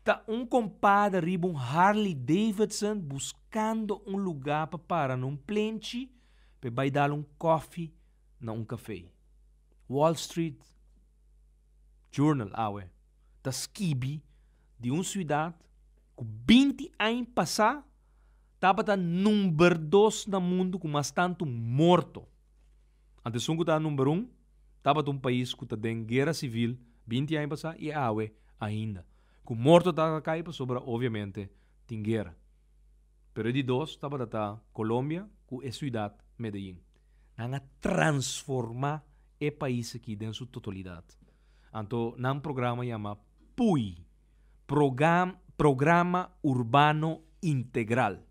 Ta un compadre riba un Harley Davidson buscando un lugar pa para na un plenchi pa e bai dal un koffie na un café. Wall Street Journal awe ta skibi di un ciudad cu 20 aña pasa tabata number dos na mundo cu mas tanto morto. Anto esun cu ta number un tabata un pais cu ta den guera civil 20 aña pasa y awe ainda. Cu morto ta cay pasobra obviamente tin guera. Pero e di dos tabata ta Colombia ku e siudat Medellin. Nan a transformá e pais aki den su totalidat. Anto nan programa yama PUI, Programa Urbano Integral.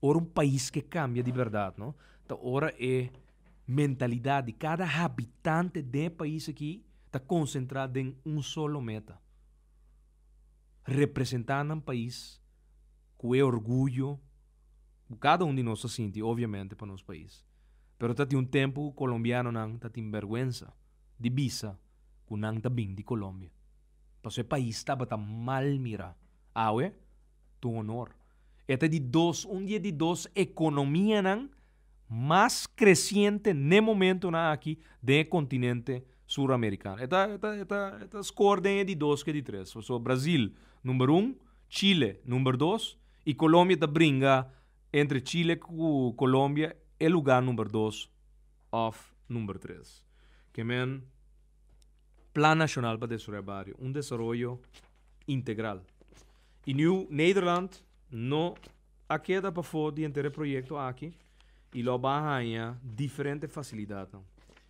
Ora un pais ke kambia di bèrdat, no, ta ora e mentalidat di kada habitante den e pais aki ta konsentrá den un solo meta, representá nan pais ku e orguyo ku kada un di nos ta sinti, obviamente, pa nos pais. Pero ta tin un tempu ku kolombianonan ta tin bèrgwensa di bisa ku nan ta bin di Colombia. Pasobra e pais tabata mal mirá. Awe ta un honor. E ta di dos, un di e di dos ekonomianan mas kresiente n'e momentonan aki den e kontinente suramerikano. E ta, e ta, e ta, e ta skor den e di dos ku e di tres. Pasobra Brazil number un, Chile number dos i Colombia ta bringa entre Chile ku Colombia e lugá number dos òf number tres. Ke men Plan Nashonal pa Desaroyá Bario, un desaroyo integral. I Nieuw Nederland no a keda pafó di henter e proyekto aki i lo ba haña diferente fasilidatnan.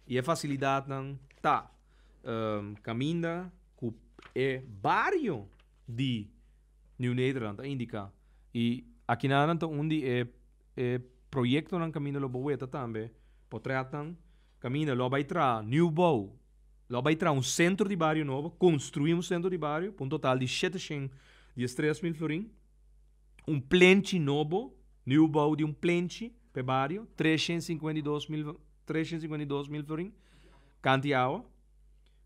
I e fasilidatnan ta kaminda ku e bario di Nieuw Nederland a indiká. I akinanan ta un di e e proyektonan kaminda lo bo weta tambe potretnan kaminda lo bai traha nieuwbouw, lo bai traha un sentro di bario nobo, konstruí un sentro di bario pa un total di 713 mil florin, un plenchi nobo, nieuwbouw di un plenchi pa e bario, 352 mil, 352 mil florin, kanti awa.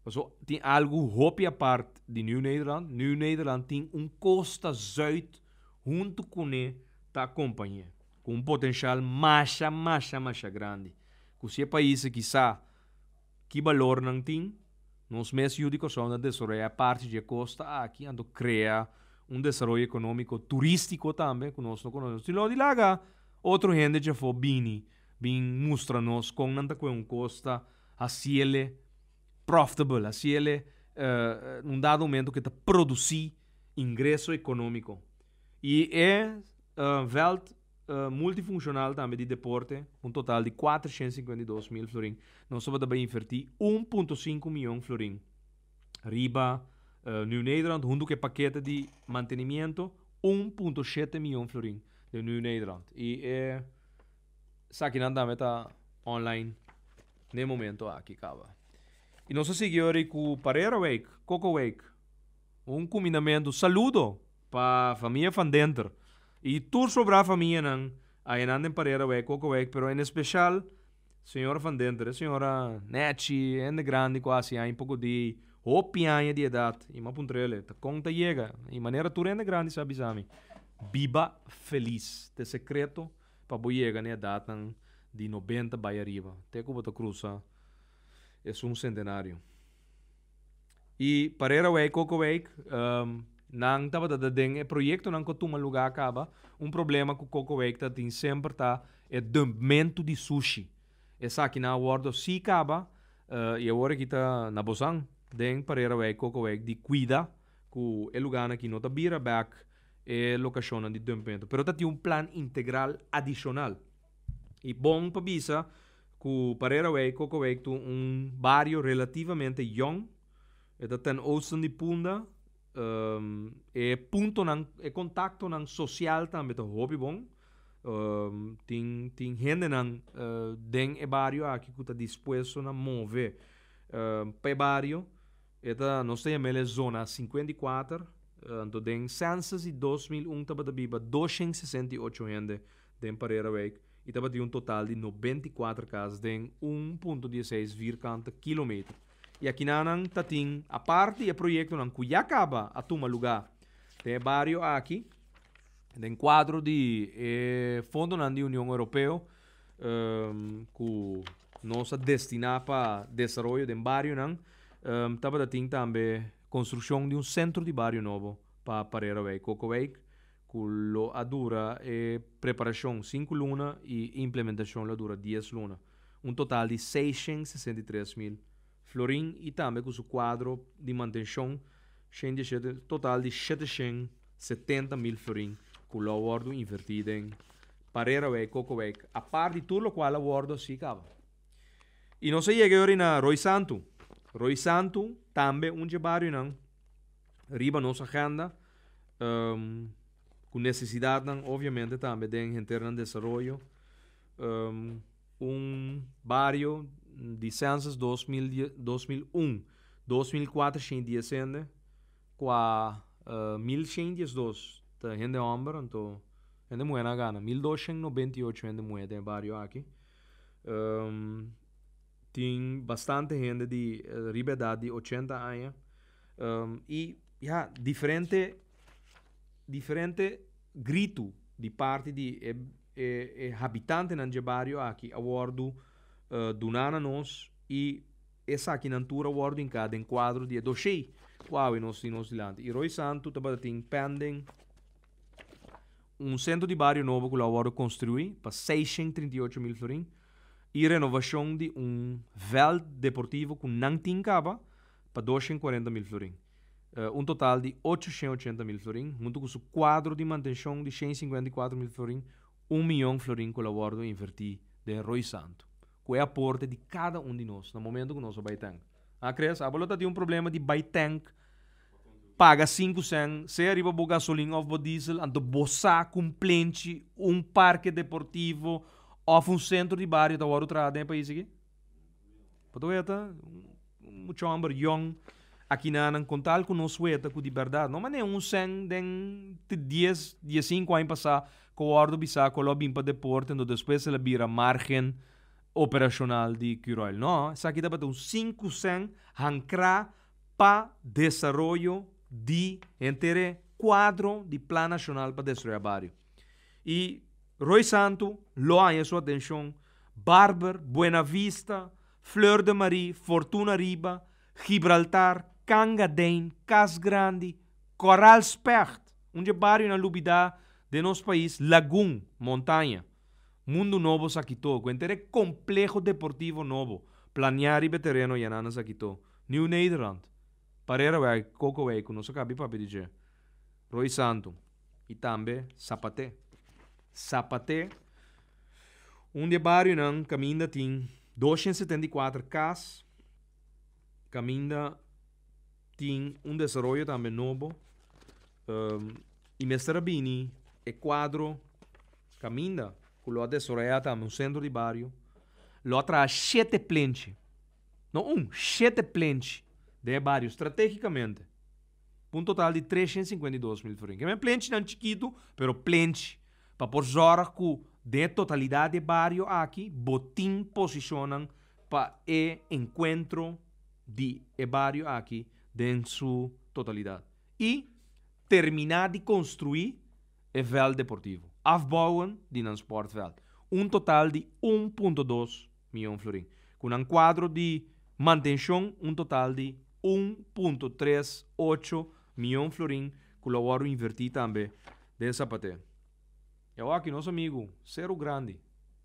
Paso tin algu hopi apart di Nieuw Nederland. Nieuw Nederland tin un kosta zuid huntu kuné ta akompañ'é, ku un potenshal masha, masha, masha grandi. Ku si e pais aki sa ki balor nan tin, nos mes yu di Kòrsou na desaroyá e parti dje kosta aki, anto krea un desaroyo ekonómiko turístiko tambe ku nos no konosé. Nos tin lo di laga otro hende djafó bini bin mustra nos kon nan ta kue un kosta, hasiele profitable, hasiele un dado momento ku ta produsí ingreso ekonómiko. I e vèlt multifunshonal tambe di deporte, un total di 452 mil florin. Nos tabata bai invertí 1.5 mion florin riba Nieuw Nederland, huntu ku e pakete di mantenimiento, 1.7 mion florin di Nieuw Nederland. I esakinan tambe ta online na e momento aki kaba. I nos a sigui ori ku Parerawijk, Kokowijk. Un kumindamentu, saludo pa famia Van Denter i tur sobrá famianan ayanan den Parerawijk, Kokowijk, pero en espesial señora Van Denter, e señora nechi, hende grandi ku hasi aña poko di hopi aña di edat. I m'a puntr'el, ta kon ta yega? I manera tur hende grandi sa bisa mi, biba felis ta e sekreto pa bo yega na e edatnan di 90 bai ariba, te ku bo ta krusa esun sentenario. I Parerawijk, Kokowijk, nan tabata ta den e proyektonan ku a tuma lugá kaba. Un problema ku Kokowijk ta tin semper ta e dumpmentu di sushi. Esakinan a wòrdu sí kaba i awor aki ta na bosan den Parerawijk, Kokowijk di kuida ku e lugánan aki no ta bira bèk e lokashonnan di dumpmentu. Pero ta tin un plan integral adishonal. I bon pa bisa ku Parerawijk, Kokowijk ta un bario relativamente yòn. E ta ten oosten di Punda. E puntonan, e kontaktonan sosial tambe ta hopi bon. Tin hendenan den e bario aki ku ta dispuesto na move pa e bario. E ta, nos ta yam'el e zona 54. Anto den census di 2001 tabata biba 268 hende den Parerawijk i tabatin un total di 94 kas den 1.16 vierkante kilometer. I akinanan ta tin aparte e proyektonan ku ya kaba a tuma lugá den e bario aki, den kuadro di e fondonan di Union Europeo ku nos a destiná pa desaroyo den barionan, tabata tin tambe konstrukshon di un sentro di bario nobo pa Parerawijk, Kokowijk, ku lo a dura e preparashon 5 luna i implementashon lo a dura 10 luna. Un total di 663 mil florin i tambe ku su kuadro di mantenshon, 117, total di 770 mil florin. Ku lo wòrdu invertí den Parerawijk, Kokowijk, apart di tur lokual a wòrdu hasi kaba. I nos a yega yori na Rooi Santu. Rooi Santu tambe un dje barionan riba nos agenda, ku nesesidatnan obviamente tambe den henter nan desaroyo. Un bario di census 2001, 2410 hende. Kua 1112 ta hende hòmber, anto hende muhé nan a gana 1298 hende muhé den e bario aki. Tin bastante hende di riba edat di 80 aña i ya diferente diferente gritu di parti di e e habitantenan dje bario aki a wòrdu duná na nos i Esakinan tur a wòrdu hinká den kuadro di e doshé ku awe nos tin nos dilanti. I Roy Santu tabata tin pending un sentro di bario nobo ku lo a wòrdu konstruí pa 638 mil florin i renovashon di un vèlt deportivo ku nan tin kaba pa 240 mil florin. Un total di 880 mil florin huntu ku su kuadro di mantenshon di 154 mil florin, 1 mion florin ku lo a wòrdu invertí den Roy Santu ku e aporte di kada un di nos na momento ku nos a bai tank. Ah, Chris, abo lo ta tin un problema di bai tank, paga 5 cent, sea riba bo gasolin òf bo diesel, anto bo sa ku un plenchi, un parke deportivo òf un sentro di bario ta wòrdu traha den e pais aki? Bo ta weta mucha hòmber yòn akinanan kon tal ku nos weta ku di bèrdat no manera un sèn den 10, 15 aña pasá ku wòrdu bisá ku lo a bin pa deporte anto despues el a bira margen operashonal di Curoil. No, esaki tabata un 5 sèn hankrá pa desaroyo di henter e kuadro di Plan Nashonal pa Desaroyá Bario. I Roy Santu lo haña su atenshon, Barber, Buena Vista, Fleur de Marie, Fortuna Riba, Gibraltar, Kanga Dein, Cas Grandi, Koraal Specht, un dje barionan lubidá den nos pais, Lagun, Montaña, Mundu Nobo Sakito, ku henter e kompleho deportivo nobo planiá riba e tereno yaná na Sakito, Nieuw Nederland, Parerawijk, Kokowijk ku nos a kabi papia di dje, Roy Santu i tambe Sapaté. Sapaté, un di e barionan kaminda tin 274 kas, kaminda tin un desaroyo tambe nobo i mester a bini e kuadro kaminda ku lo a desaroyá tambe un sentro di bario, lo a traha shete plenchi, no un, shete plenchi den e bario stratégikamente, pa un total di 352 mil florin. Ke men plenchinan chikitu, pero plenchi pa por zòrg ku den e totalidat di e bario aki bo tin posishonnan pa e enkuentro di e bario aki den su totalidat. I terminá di konstruí e vèlt deportivo, afbouwen di nan sportveld, un total di 1.2 mion florin. Ku nan kuadro di mantenshon, un total di 1.38 mion florin ku lo wòrdu invertí tambe den Sapaté. I awor aki nos amigu Seru Grandi,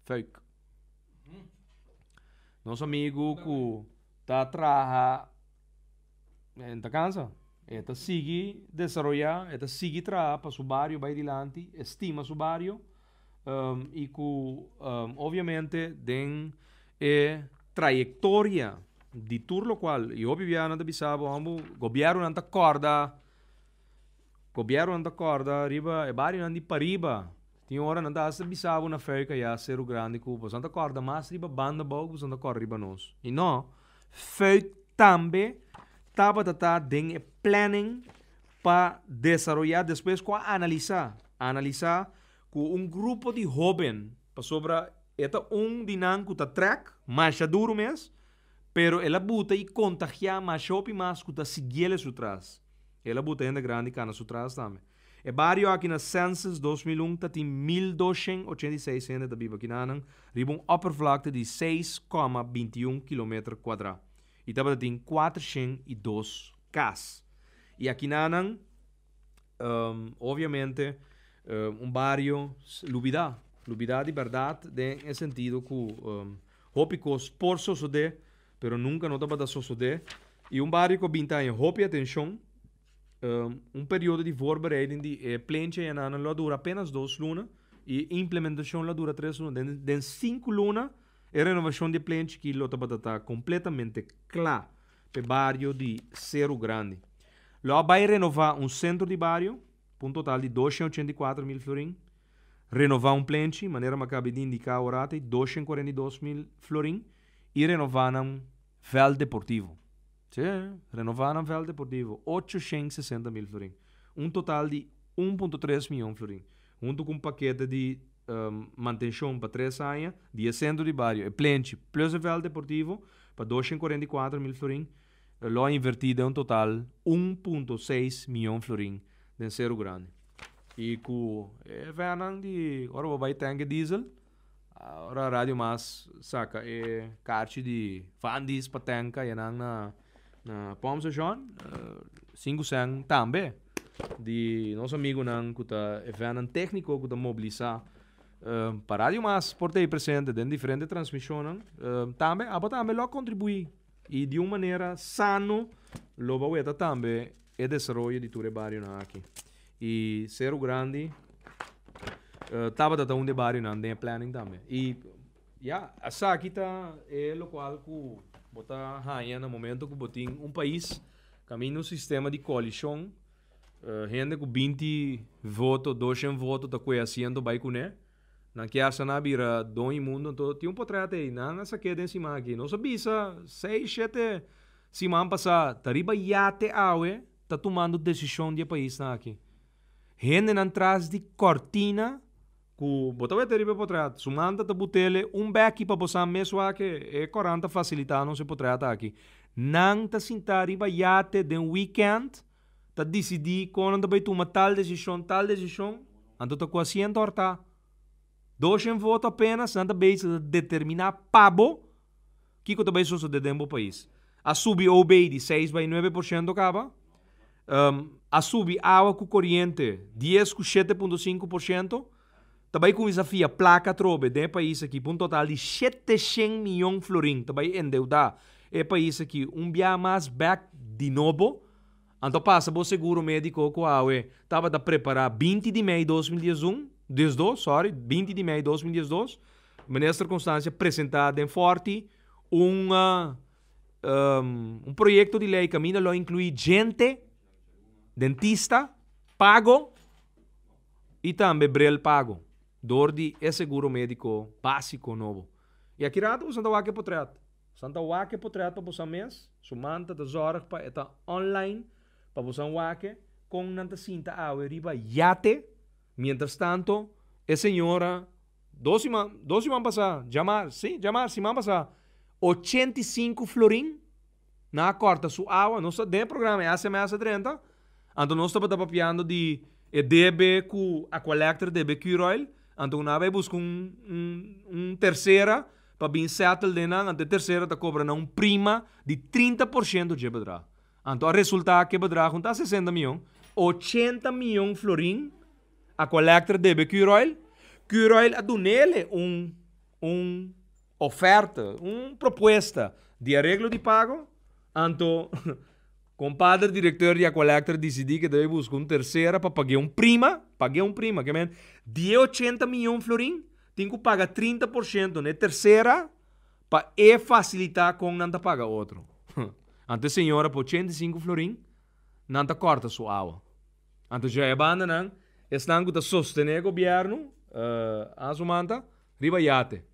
Fuik. Nos amigu ku ta traha e ta kansa. E ta sigui desaroyá, e ta sigui traha pa su bario bai dilanti, e stima su bario i ku obviamente den e trayektoria di tur lokual i hopi bia nan ta bisa bo amo gobièrnunan ta kòrda, gobièrnunan ta kòrda riba e barionan di pariba. Tin ora nan ta hasta bisa bo na Fuik ayá Seru Grandi ku boso nan ta kòrda mas riba banda abou ku boso nan ta kòrda riba nos. I no, Fuik tambe tabata ta den e planning pa desaroyá despues ku a analisá, analisá ku un grupo di hóben, pasobra e ta un di nan ku ta trèk masha duru mes, pero el a buta i kontagiá masha hopi mas ku ta siguiel su tras. El a buta hende grandi kana su tras tambe. E bario aki na census 2001 ta tin 1286 hende ta biba akinanan riba un oppervlakte di 6,21 kilometer kuadrá i tabata tin 402 kas. I akinanan obviamente un bario lubidá, lubidá di bèrdat den e sentido ku hopi kos por sosodé pero nunka no tabata sosodé i un bario ku a binti aña hopi atenshon. Un periodo di voorbereiding di e plenchi ayanan lo a dura apenas dos luna y e implementacion lo a dura tres luna. Den den sinku luna e renovacion di e plenchi ki lo tabata ta completamente cla p'e bario di Seru Grandi. Lo a bay renova un centro di bario pa un total di 284 mil florin, renova un plenchi, manera mi a caba di indica awor ata, 242 mil florin y renova nan veld deportivo. Sí, renová nan vèlt deportivo, 860 mil florin. Un total di 1.3 mion florin. Huntu ku un pakete di mantenshon pa tres aña di e sentro di bario, e plenchi plus e vèlt deportivo pa 244 mil florin, lo a invertí den un total 1.6 mion florin den Seru Grandi. I ku e vènnan di ora bo bai tanke diesel, Ora Radio Mas saca e kaarchi di Vandis pa tanka y nan na na pump station, sinku cent tambe di nos amigunan cu ta e vennan tecnico cu ta mobilisa pa Radio Mas por ta ey presente den diferente transmisionnan. Tambe abo tambe lo a contribui y di un manera sano lo bo a weta tambe e desaroyo di tur e barionan aki. Y Seru Grandi tabata ta un di e barionan den e planning tambe. Y ya, esaki ta e locual cu bo ta haña na momento cu bo tin un pais caminda un sistema di coalicion, hende cu 20 voto, 200 voto ta cue asiento bay cune. Nan kier sa nan a bira doño mundo, anto tin un potret ey, nan a sak'é den siman aki. Nos a bisa seis, shete siman pasá, ta riba yate awe ta tumando desishon di e paisnan aki. Hendenan tras di kòrtina ku bo ta wete riba e potret, su manta ta butele un bèki pa bo sa mes wak e kòrant ta fasilitá nos e potret aki. Nan ta sintá riba yate den wikènt ta disidí kon nan ta bai tuma tal desishon, tal desishon, anto ta ku asiento hortá. Doshen voto apenas nan ta bezig ta determiná pa bo kiko ta bai sosodé den bo pais. A subi OB di seis bai nuebe por shento kaba, a subi awa ku koriente dies ku 7.5%, ta bai kuminsá fia plaka atrobe den e pais aki pa un total di 700 miyon florin ta bai endeudá e pais aki un bia mas bèk di nobo. Anto pasa bo seguro médiko ku awe tabata prepará 20 di mei 2011, 12, sorry, 20 di mei 2012, Minister Constancia presentá den Forti un un proyekto di lei kaminda lo inkluí djente, dentista, pago i tambe bril pago dor di e seguro médiko básiko nobo. I aki rato boso ta wak e potrèt. Bosan ta wak e potret pa bosan mes. Su manta ta zorg pa e ta online pa bosan wak e kon nan ta sinta awe riba yate. Mientras tanto e señora dos siman dos siman pasa djamar si djamar siman pasa 85 florin nan a korta su awa. Nos ta den e programa e sms a drenta anto nos tabata papiando di e debe ku Aqualectra debe Curoil anto nan a bai buska un un tercera Pa bin settle den nan, anto e tersera ta cobra nan un prima di 30% dje bedrag. Anto a resulta cu e bedrag un ta 60 miyon, 80 miyon florin Aqualectra debe Curoil. Curoil a dunele un un oferta, un propuesta di areglo di pago, anto compadre directeur di Aqualectra dicidi cu debe busca un tersera pa pague un prima, pague un prima, ke men di e 80 miyon florin, Tin ku paga 30% na e tersera pa e fasilitá kon nan ta paga otro. Anto e señora pa 85 florin nan ta kòrta su awa. Anto dja e bandanan esnan ku ta sostené gobièrnu a su manta riba yate.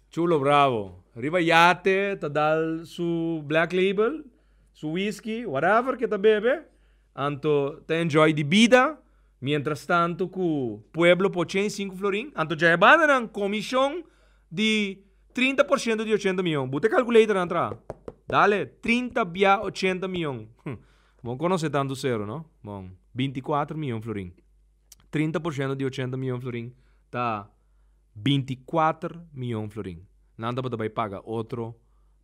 Chulo Bravo riba yate ta dal su Black Label, su whisky, whatever ke ta bebe, anto ta enjoy di bida. Mientras tanto cu pueblo por 85 florin, anto dja e banda nan comision di 30% di 80 miyon. Bo ta calculator nan traha. Dale, 30 bia 80 miyon. Bon conoce tanto cero, no? Bon, 24 miyon florin. 30% di 80 miyon florin ta 24 miyon florin. Nan tabata bay paga otro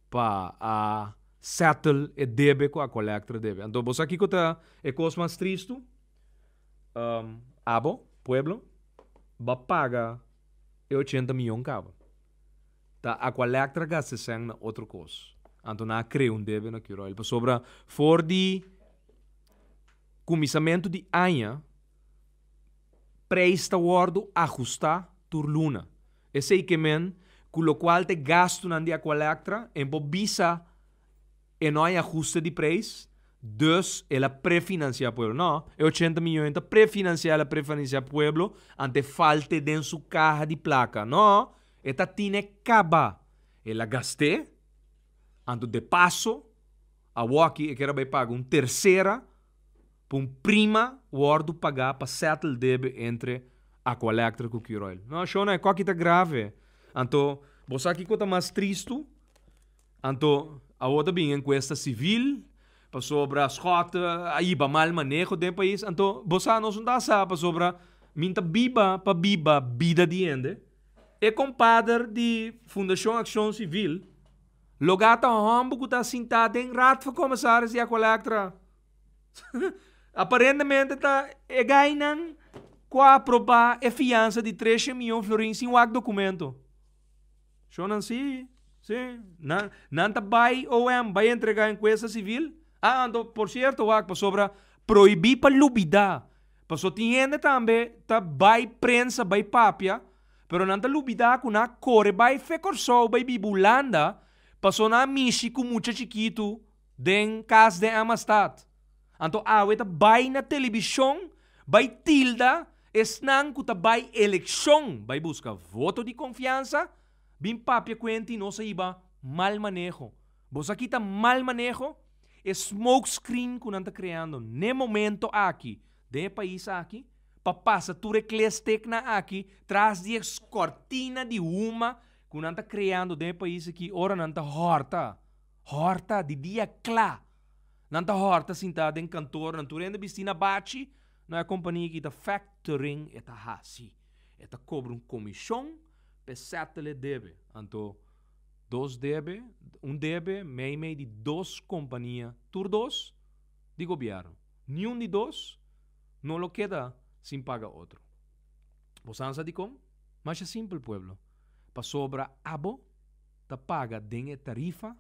pa a settle e debe cu Aqualectra debe. Anto bo sa kico ta e cos mas tristo? Um, abo, pueblo, ba paga e 80 miyon kaba. Ta Aqualectra gasta sen na otro kos. Anto na crea un debe na Curoil. Pasobra for di Kuminsamentu di aña, preis ta wòrdu ahustá tur luna. Esei ke men ku lokual ta e gastunan di Aqualectra en por bisa e no hay ahuste di preis, dus el a prefinansiá pueblo. No, e ochenta miyon ta prefinansiá, el a prefinansiá pueblo ante falte den su kaha di plaka. No, e ta tine kaba. El a gast'é, anto de paso awoki e kier a bai paga un tersera pa un prima wòrdu pagá pa settle debe entre Aqualectra ku Curoil. No, shona, e koki ta grave. Anto, bo sa kiko ta mas tristu? Anto, awor ta bin enkuesta sivil pasobra Schotte a hiba mal maneho den pais. Anto, bo sa nos no ta sa pasobra min ta biba pa biba bida di hende. E kompader di Fundashon Akshon Sivil loga ta hòmber ku ta sintá den Raad van Commissaris di Aqualectra. Aparentemente ta e gainan ku a aprobá e fiansa di treshe mion florin sin wak dokumento. Shownan si, si. Nan, nan ta bai OM, bai entregá enkuesta sivil. Ah, anto, por sierto wak, pasobra prohibí pa lubidá. Paso tin hende tambe ta bai prensa, bai papia, pero nan ta lubidá ku nan a kore bai fe Kòrsou, bai biba Hulanda, paso nan a mishi ku mucha chikitu den kas den Amastad. Anto awe ta bai na telebishon, bai tilda esnan ku ta bai elekshon, bai buska voto di konfiansa, bin papia kuenti nos a hiba mal maneho. Bo sa kita mal maneho? E smoke screen ku nan ta kreando n'e momento aki den e pais aki pa pasa tur e klesteknan aki tras di e kortina di huma ku nan ta kreando den e pais aki ora nan ta hòrta. Hòrta di dia kla. Nan ta hòrta sintá den kantor, nan tur hende bistí na bachi. No e kompania ki ta factoring e ta hasi. E ta kobra un komishon p'e settle e debe. Anto dos debe, un debe mei mei di dos kompania, tur dos di gobièrnu. Niun di dos no lo keda sin paga otro. Bo sa sa dikon? Masha simpel pueblo. Pasobra abo ta paga den e tarifa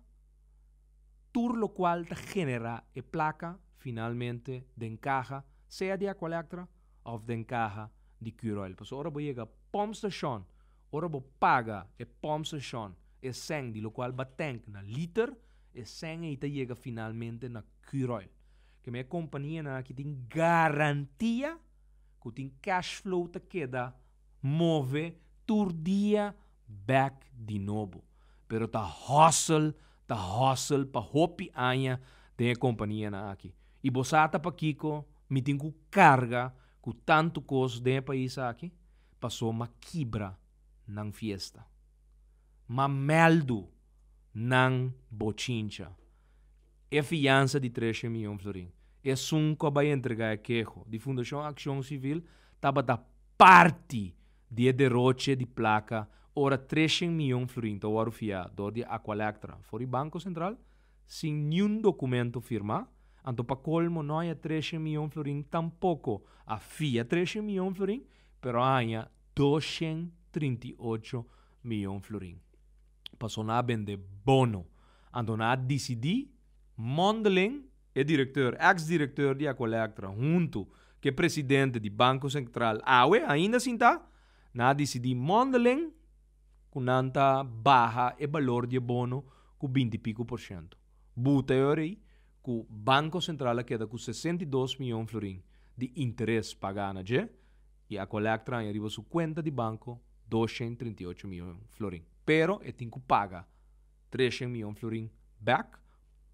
tur locual ta genera e placa finalmente den caha sea di Aqualectra of den caha di Curoil. Pasobra ora bo yega pompstation, ora bo paga e pompstation e cen di locual ba tank na liter, e cen ey ta yega finalmente na Curoil. Keme e companianan aki tin garantia cu tin cash flow ta keda move tur dia bek di nobo. Pero ta hustle, ta hustle pa hopi aña den e kompanianan aki. I bo sa ta pakiko mi tin ku karga ku tantu kos den e pais aki? Paso m'a kibra nan fiesta. M'a mèldu nan bochincha. E fiansa di treshe mion florin, esun ku a bai entregá e keho di Fundashon Akshon Sivil tabata parti di e deroche di plaka ora treshen mion florin ta wòrdu fiá dor di Aqualectra for di Banko Sentral sin niun dokumento firmá, anto pa kolmo no haña treshen mion florin tampoko a fia treshen mion florin pero a haña doshen 38 mion florin paso nan a bende bono anto nan a disidí mondeling e direkteur eks direkteur di Aqualectra huntu ku e presidente di Banko Sentral awe ainda sintá, nan a disidí mondeling ku nan ta baha e balor di e bono ku binti piku por shento. Buta e ora ei ku Banko Sentral a keda ku 62 mion florin di interes pagá na dje i Aqualectra haña riba su kuenta di banko 238 mion florin. Pero e tin ku paga 300 mion florin bèk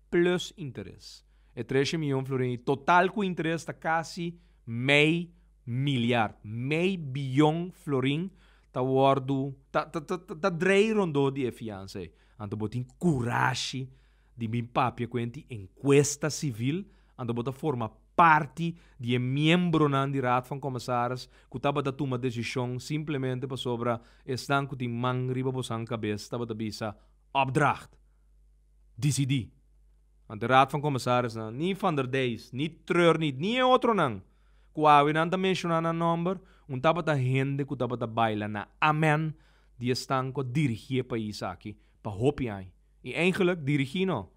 plus interes. E 300 mion florin ei total ku interes ta kasi mei milyard, mei biyon florin ta wòrdu ta ta ta ta drei rondó di e fiansa ei. Anto bo tin kurashi di bin papia ku hende enkuesta sivil, anto bo ta forma parti di e miembronan di Raad van Commissaris ku tabata tuma desishon simplemente pasobra esnan ku tin man riba bosan kabes tabata bisa opdracht. Disidí. Anto e Raad van Commissarisnan, ni Van der Dijs, ni Treurniet, ni e otronan ku awe nan ta menshoná nan nòmber, un tabata hende ku tabata baila na amen di esnan ku a dirigí e pais aki pa hopi aña. I eigenlik dirigí no,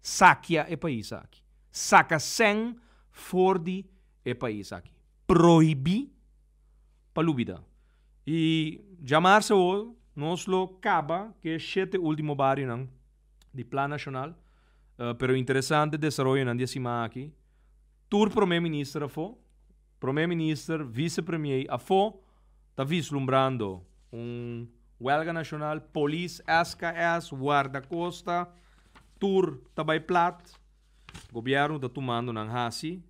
sakia e pais aki. Saka sèn for di. e pais aki. Prohibí pa lubida. I djamarse awor nos lo kaba ku e shete último barionan di Plan Nashonal. Pero interesante desaroyonan di e siman aki. Tur promé minister afó, promé minister, vise premier afó ta vislumbrando un welga nashonal, polis, SKS, wardakosta, tur ta bai plat. Gobièrnu ta tumando nan hasi,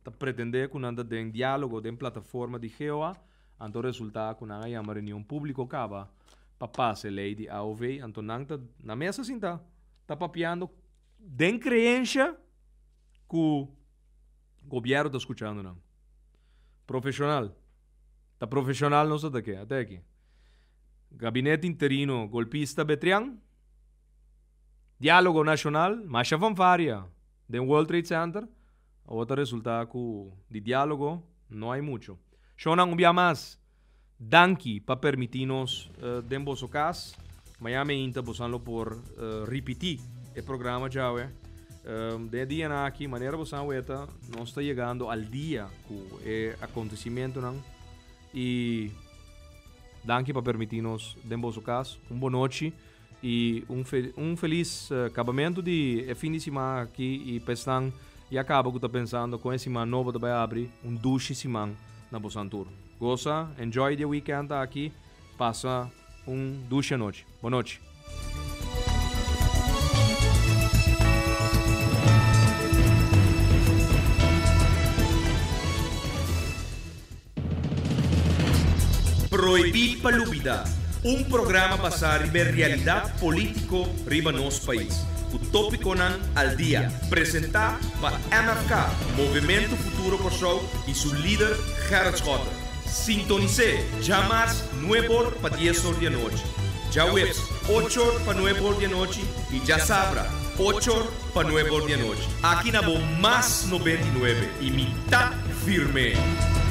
ta pretendé ku nan ta den diálogo den plataforma di GOA, anto resultá ku nan a yama reunion públiko kaba pa pasa e lei di AOV, anto nan ta na mesa sintá ta papiando den kreensha ku gobièrnu ta skuchando nan. Profeshonal. Ta profeshonal nos ta ke, ata aki. Gabinete interino golpista Betrian. Diálogo Nashonal, masha fanfaria den World Trade Center, awor ta resultá ku di diálogo no hay mucho. Shownan un bia mas, danki pa permití nos den boso kas. Maña meinta bosan lo por ripití e programa djawe. Den e dianan aki, manera bosan weta, nos ta yegando al dia ku e akontesimentunan i danki pa permití nos den boso kas. Un bonochi. Y un un feliz cabamento di e fin di siman aki y pa esnan ya caba cu ta pensando con e siman nobo ta bay abri, un dushi siman na bosan tur. Goza, enjoy di e weekend aki, pasa un dushi anochi. Bonochi. Prohibí pa lubidá, un programa basá riba e realidat polítiko riba nos pais, ku tópikonan al dia, presentá pa MFK, Movementu Futuro Kòrsou, i su lider Gerrit Schotte. Sintonis'é djamars nueb'or pa dies'or di anochi, djaweps och'or pa nueb'or di anochi i djasabra och'or pa nueb'or di anochi. Aki na bo Mas 99 i mi ta firm'é!